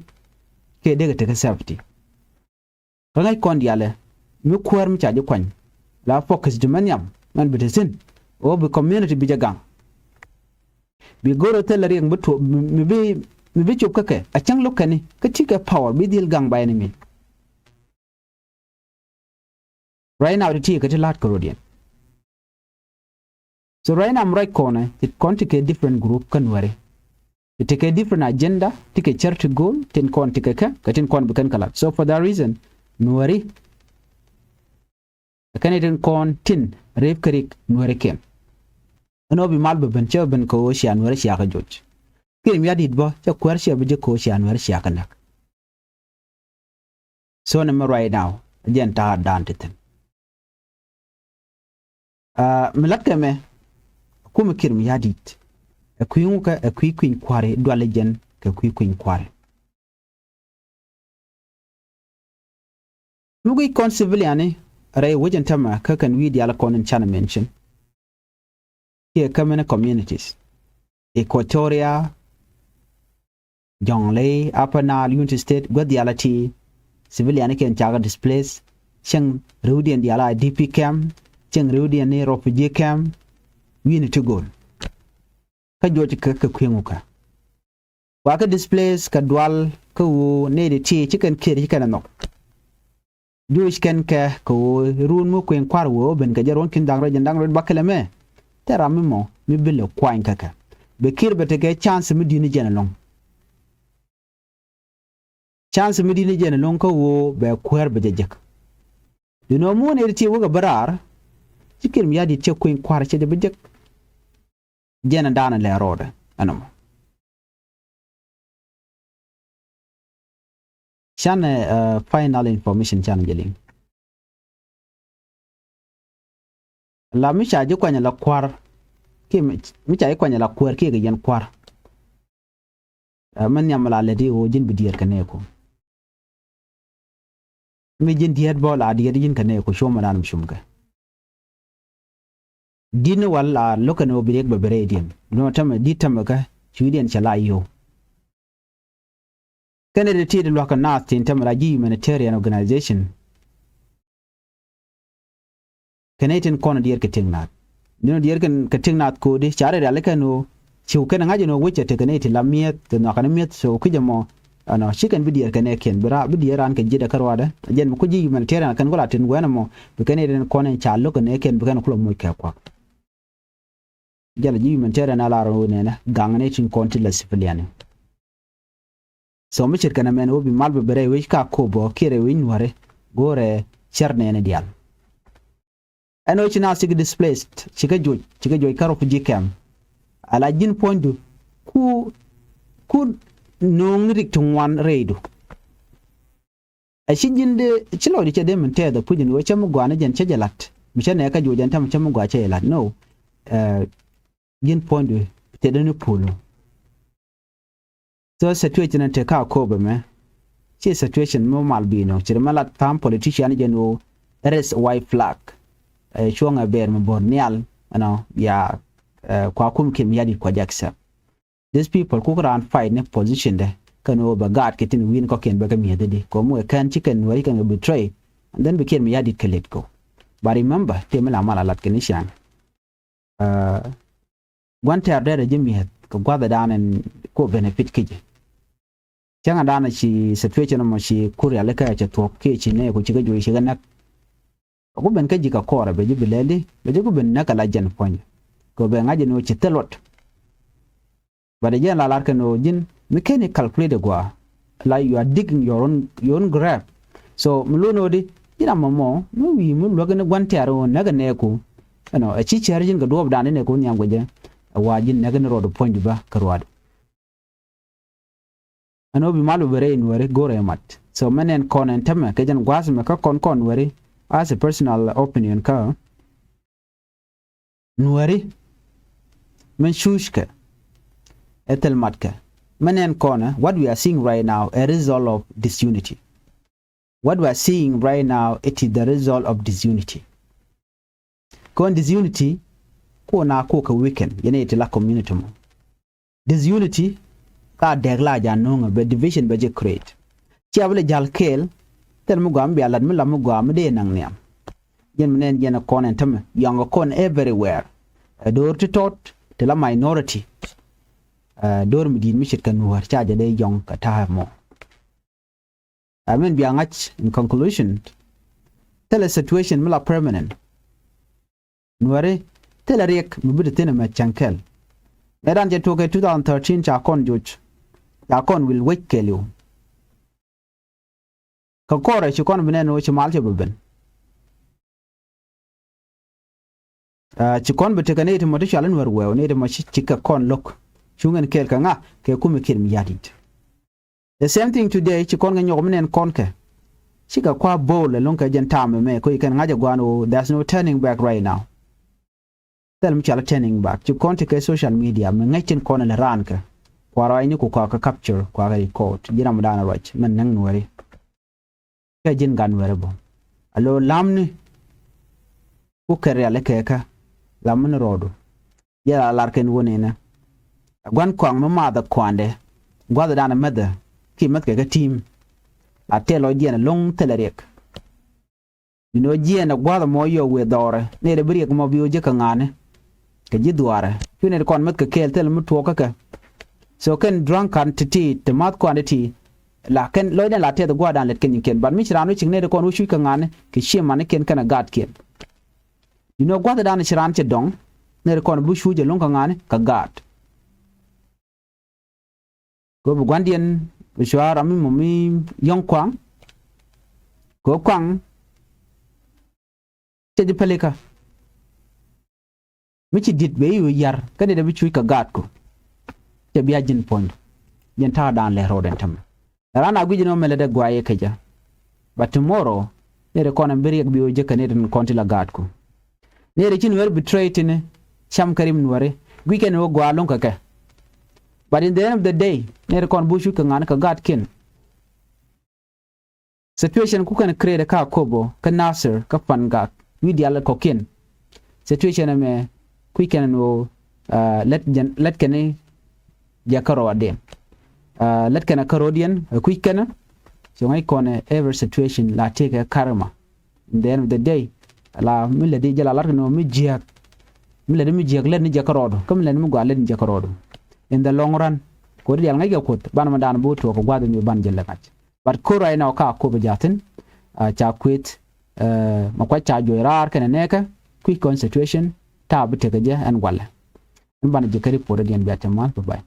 kiɛ dee kɛ tek kɛ safety. Kä ŋäc kɔn diaalɛ mi kuäär mi ca ji̱ kuany la focus ti mɛ nhiam mɛn bi te thi̱n. Ɣöö bi community bi jɛ gaŋ. Bi go̱r ɛ thil riɛk mi bi tuɔ, mi, mi bi, mi bi cop kä kɛ a cäŋ lo̱k kɛn ni kä ti kɛ power bi dhil gaŋ ba ɛn mi. Right now ti ti kɛ ti la̱t kɛ rɔ̱diɛn. So right now mi ruac kɔnɛ ti kɔn ti kɛ different group kä Nuɛri. Ti kɛ different agenda, ti kɛ charity goal, tin kɔn ti kɛ kɛ, kɛ tin kɔn bi kɛn kɛ lat. So for that reason, Nuɛri kɛn tin kɔn tin rep kɛ rik Nuɛri kɛn. Ɛn ɣöö bi mal bi ben cɛ ben kɛ ɣöö cia Nuɛri cia kɛ joc. Kiir Mayardit bä cɛ kuäär cia bi jek kɛ ɣöö cia Nuɛri cia kɛ näk. So nɛmɛ right now, jɛn ta̱a̱ dan ti thi̱n. Ah, mi la̱t kɛ mɛ, kumɛ Kiir Mayardit. Ɛ kui̱ ŋukä, ɛ kui̱ kui̱ny kua̱ri, duali jɛn kɛ kui̱ kui̱ny kua̱ri. Mi guic kɔn civilian ni rɛy wec in tämɛ kä kɛn wi̱i̱ diaal kɔn in canɛ mention. Kiɛ kä mɛn communities. Equatoria, Jonglei, Upper Nile, Unity State, gua̱th diaal a ti civilian ni kɛn cakɛ displace, cieŋ riwdiɛn diaal a I D P camp, cieŋ riwdiɛn ni refugee camp, wi̱i̱ni ti go̱o̱l. Kä juɔc kɛ kɛ kui̱ ŋukä. Wa kɛ displace kɛ dual kä ɣöö nɛy ti ti ci kɛn Kiir ci kɛn ɛ nhɔk. Juuc kɛn kɛ kɛ ɣöö run mi kuëŋ kua̱r wee ɣöö ben kɛ jɛ ruɔ̱n ki̱n da̱ŋ rɛw jɛn da̱ŋ rɛw bakɛlɛ mɛ. Tɛ ram mi mɔ mi bi lɛ kuany kä kɛ. Bɛ Kiir bɛ tekɛ chance mi di̱t ni jɛn ɛlɔ̱ŋ. Chance mi di̱t ni jɛn ɛlɔ̱ŋ kä ɣöö bɛ kuäär bɛ jɛ jek. Duundɛ ɣöö mi wä nɛy ti ti wä kɛ bä raar. Ci Kiir Mayardit cɛ kuëŋ kua̱r cɛ jɛ bä jek. Jɛn ɛ da̱a̱n ɛ lɛ rɔɔdɛ ɛnɔ mɔ. Canɛ, uh, final information canɛ jɛ liŋ. La mi ca ji̱ kuany la kua̱r kiɛ mi, mi ca ji̱ kuany la kuäär kiɛ kɛ yɛn kua̱r. Uh, mi nhiam la lɛ di ɣöö ji̱n bi diɛɛr kɛ nɛɛku. Mi ji̱n diɛɛt bä la diɛɛt ji̱n kɛ nɛɛku cuɔ̱mɛ dan mi cum kɛ. Di̱t ni wal a lo̱kɛ ni wä bi riɛk bɛ bɛ rɛydiɛn. Ni wä tämɛ di̱t tämɛ kä cui̱diɛn cɛ la yio̱w. Kɛn ɛ ti ti lua̱k kɛ naath tin tämɛ la ji̱ humanitarian organization. Kɛn ɛ tin kɔn diɛɛr kɛ ti̱ŋ naath. Ni wä diɛɛr kɛn kɛ ti̱ŋ naath ko̱di ca rɛ riali kɛn wä. Ciw kɛn ŋa̱c ɛn ɣöö wec ɛ tekɛ nɛy ti la mi̱eth kɛ nhɔakɛ ni mi̱eth so ki̱cɛ mɔ. Ɛnɔ ci kɛn bi diɛɛr kɛ nɛɛkiɛn bi ra bi diɛɛr raan kɛ ji̱dɛ kä ruaadɛ. Jɛn mi ku ji̱ humanitarian kɛn ku la tin guɛn ɛmɔ bi kɛn nɛy tin kɔn ɛn ca lo̱k kɛ nɛɛkiɛn bi kɛn ku lɔ moc kɛ kuak. Jɛn la ji̱ humanitarian a lar ɣöö nɛnɛ gaŋ nɛy tin kɔn ti la civilian. So mi ce̱tkɛ nɛmɛn ɣöö bi mal bi bi rɛy wec ka Akobo kiɛ rɛy wec Nuäri go̱o̱rɛ cär nɛɛni diaal. Ɛn ɣöö ci naath cikɛ displaced, cikɛ juɔc, cikɛ juɔc kä refugee camp. Ala ji̱n puɔ̱nydu ku, ku no̱o̱ŋ rik ti ŋuan rɛydu. Ɛ ci ji̱n dee ci lɔcdu cɛ dee min tɛth ɛ puc in ɣöö cä mi gɔaa ni jɛn cä jɛ la̱t mi cä nɛɛkä juɔc ɛn täämɛ cä mi gɔaa cä jɛ la̱t. No. Ɛ, ji̱n puɔ̱nydu tëdä ni pul. So situation in te kä Akobo mɛ ci situation mi mal bi nɔ ci ri mɛ la tham politician jɛn ɣöö raise white flag. Ɛ, cuɔ̱ŋɛ bɛɛr mi bo̱r nhial ɛnɔ bia, ɛ, kua kum Kiir Mayardit kua jɛ accept. These people kuk raan fight ni position dɛ kɛn ɣöö bɛ gaat kɛ tin wi̱i̱n kɔ̱kiɛn bɛ kɛ mi̱eth di kɛ ɣöö mi wee kɛn ci kɛn wee ci kɛn kɛ betray. And then bi Kiir Mayardit kɛ let go. But remember tëë mi la mal a lat kɛ ni ciaŋ. Ɛ, gua̱n tɛ̈r derɛ ji̱ mi̱eth kɛ gua̱thɛ dan ɛn ku benefit kä ji̱. Cäŋɛ dan ci situation mɔ ci ku rialikä cɛ thuɔ̱k kiɛ ci nɛy ku cikɛ juɔc cikɛ näk. Ku ben kä ji̱ kɛ kɔɔrɛ bɛ ji̱ bi lɛli bɛ ji̱ ku ben näk kɛ la jɛn puɔ̱ny. Kɛ bɛ ŋa̱c ɛn ɣöö ci thil luɔt. But jɛn la lar kɛn ɣöö ji̱n mi keni calculate gua̱a̱. La you are digging your own, your own grave. So mi luɔn ɣöö di ji̱n amɔ mɔ mi wi̱i̱ mi luäk ni gua̱n tɛ̈r ɣöö näk ɛ nɛɛku. Ɛnɔ ɛ ci cär ji̱n kɛ duɔɔp dan di nɛɛku nhiam kɛ jɛ. Ɛ wa ji̱n näk ni rɔɔdu puɔ̱nydu bä kɛ ruaadu. Ɛn ɣöö bi mal bi rɛy Nuäri go̱rɛ mat. So mɛn ɛn kɔn ɛn tämɛ kɛ jɛn gua̱a̱th mɛ kä kɔn kɔn Nuäri. As a personal opinion kä Nuäri mɛn cuuckɛ ɛ thil matkɛ. Mɛn ɛn kɔnɛ what we are seeing right now a result of disunity. What we are seeing right now it is the result of disunity. Kɔn disunity kɔn a kɔn kɛ weaken yɛn iti la community mɔ. Disunity ka dɛk la ja no̱o̱ŋɛ bɛ division bɛ jɛ create. Cia bi lɛ jal kɛɛl thil mi gɔaa mi bia lat mi lam mi gɔaa mi dee naŋ nhiam. Jɛn mi nɛn jɛn ɛ kɔn ɛn tämɛ yɔ̱ŋ ɛ kɔn everywhere. Ɛ do̱r ti tɔt ti la minority. Ɛ do̱r mi di̱i̱t mi ce̱tkɛ Nuäär ca jɛ dee yɔ̱ŋ kɛ ta̱a̱ mɔ. I mean bia ŋa̱c in conclusion. Thilɛ situation mi la permanent. Nuäri thilɛ riɛk mi bi ti thi̱n ɛmɛ cäŋ kɛl. Ɛ dan cɛ tuɔk kɛ two thousand thirteen ca kɔn joc. Ca kɔn wil wec kɛɛliw. Kɛ kɔrɛ ci kɔn bi nɛn ɣöö ci mal cɛ bi ben. Aa, ci kɔn bi tekɛ ni ti mɔ ti cual in wär wɛɛw ni ti mɔ ci, ci kɛ kɔn lo̱k. Cuŋ in kɛɛl kɛ ŋa kɛ kumi Kiir Mayardit. The same thing today, ci kɔn kɛ nyɔk mi nɛn kɔn kɛ. Cikɛ kua bo̱o̱l ɛlɔ̱ŋ kɛ jɛn ta̱a̱m ɛmɛ koc kɛn ŋa̱c ɛ gua̱a̱n ɣöö there's no turning back right now. Thil mi cɔal turning back ci kɔn ti kɛ social media mi ŋäc tin kɔn ilɛ raan kɛ. Kua ruacni ku kua kɛ capture kua kɛ record ji̱n ram dan ruac mɛn näŋ Nuäri. Kɛ ji̱n gan Nuäri bä a lo̱ lamni. Ku kɛ riali kɛ kä lamni rɔɔdu. Jɛ la lar kɛn wä nɛnɛ. Gua̱n kɔaŋ mi mathɛ kuandɛ gua̱th dan mäthɛ ki mäth kɛ kä ti̱i̱m. A tɛl ɔ jiɛn lo̱ŋ thilɛ riɛk. Inɔ jiɛn ɛ gua̱th mɔ yɔ wëë dhɔrɛ ni rɛ bi riɛk mɔ bi wä jek kɛ ŋa̱ni. Kɛ ji̱ dhuaarɛ cuɛ ni kɔn mäth kɛ kɛɛl thil mi tuɔɔk kä kɛ. So kɛn drunkard ti ti ti math kɔn ti ti. La kɛn lɔcdɛn la tɛth gua̱a̱thdan lät kɛn nyikiɛn. But mi ci raan wä cik nɛy ti kɔn wä cuc kɛ ŋa̱ni kɛ ciɛ manikiɛn kɛnɛ gaatkiɛn. You know, gua̱thdan ci raan cɛ dɔ̱ŋ nɛy ti kɔn bi cuc ɛlɔ̱ŋ kɛ ŋa̱ni kɛ gaat. Kɛ ɣöö bi gua̱ndiɛn bi cua ram mi mɔ mi yɔ̱ŋ kuaŋ. Kɛ ɣöö kuaŋ cɛ ji̱ pälikä. Mi ci di̱t bɛ i̱ wi̱i̱ ya̱r kä nɛy dee bi cuc kɛ gaatku. Cɛ bia ji̱n puɔ̱ny. Ji̱n ta̱a̱dan lɛ ro̱o̱dɛn tämɛ. Ran a gui̱c ni ɣöö mɛlɛ dee guayɛ kɛ jɛ. But tomorrow nɛy dee kɔn ɛn bi riɛk bi ɣöö jek kɛ nɛy dee kɔn ti la gaatku. Nɛy dee ci nuɛɛri betray tini cam kɛ rim nuɛɛri gui̱c kɛn ɣöö gɔaa lo̱ŋ kɛ kɛ. But in the end of the day nɛy dee kɔn bi cuc kɛ ŋa̱ni kɛ gaatkiɛn. Situation ku kɛn create kä Akobo kä Nasir kä Pangak wi̱i̱ diaal kɔ̱kiɛn. Situation ɛmɛ kui̱ kɛn ɛn ɣöö lät jɛn lät kɛn jɛ kärɔɔdiɛn. Lät kɛn kärɔɔdiɛn ɛ kui̱ kɛn. So ŋäc kɔn ɛ every situation la tekɛ karma. In the end of the day la mi lätdi jɛ la lat kɛn ɣöö mi jiääk. Mi lätdi mi jiääk lät ni jɛ kärɔɔdu kä mi lätdi mi gɔaa lät ni jɛ kärɔɔdu. In the long run kodi diaal ŋäc kɛ Kuoth banɛ mɛ daan bi wä tuɔɔk kɛ gua̱a̱th mi ban jɛ lɛ ŋa̱c. But ko̱r right now kä Akobo ja̱thi̱n ca kuëth mɛ kuac ca juɔc raar kɛnɛ nɛɛkɛ kui̱c kɔn situation ta̱a̱ bi tekɛ jɛ ɛn walɛ. Ɛn banɛ ji̱ kä report diɛn bia te mal bye bye.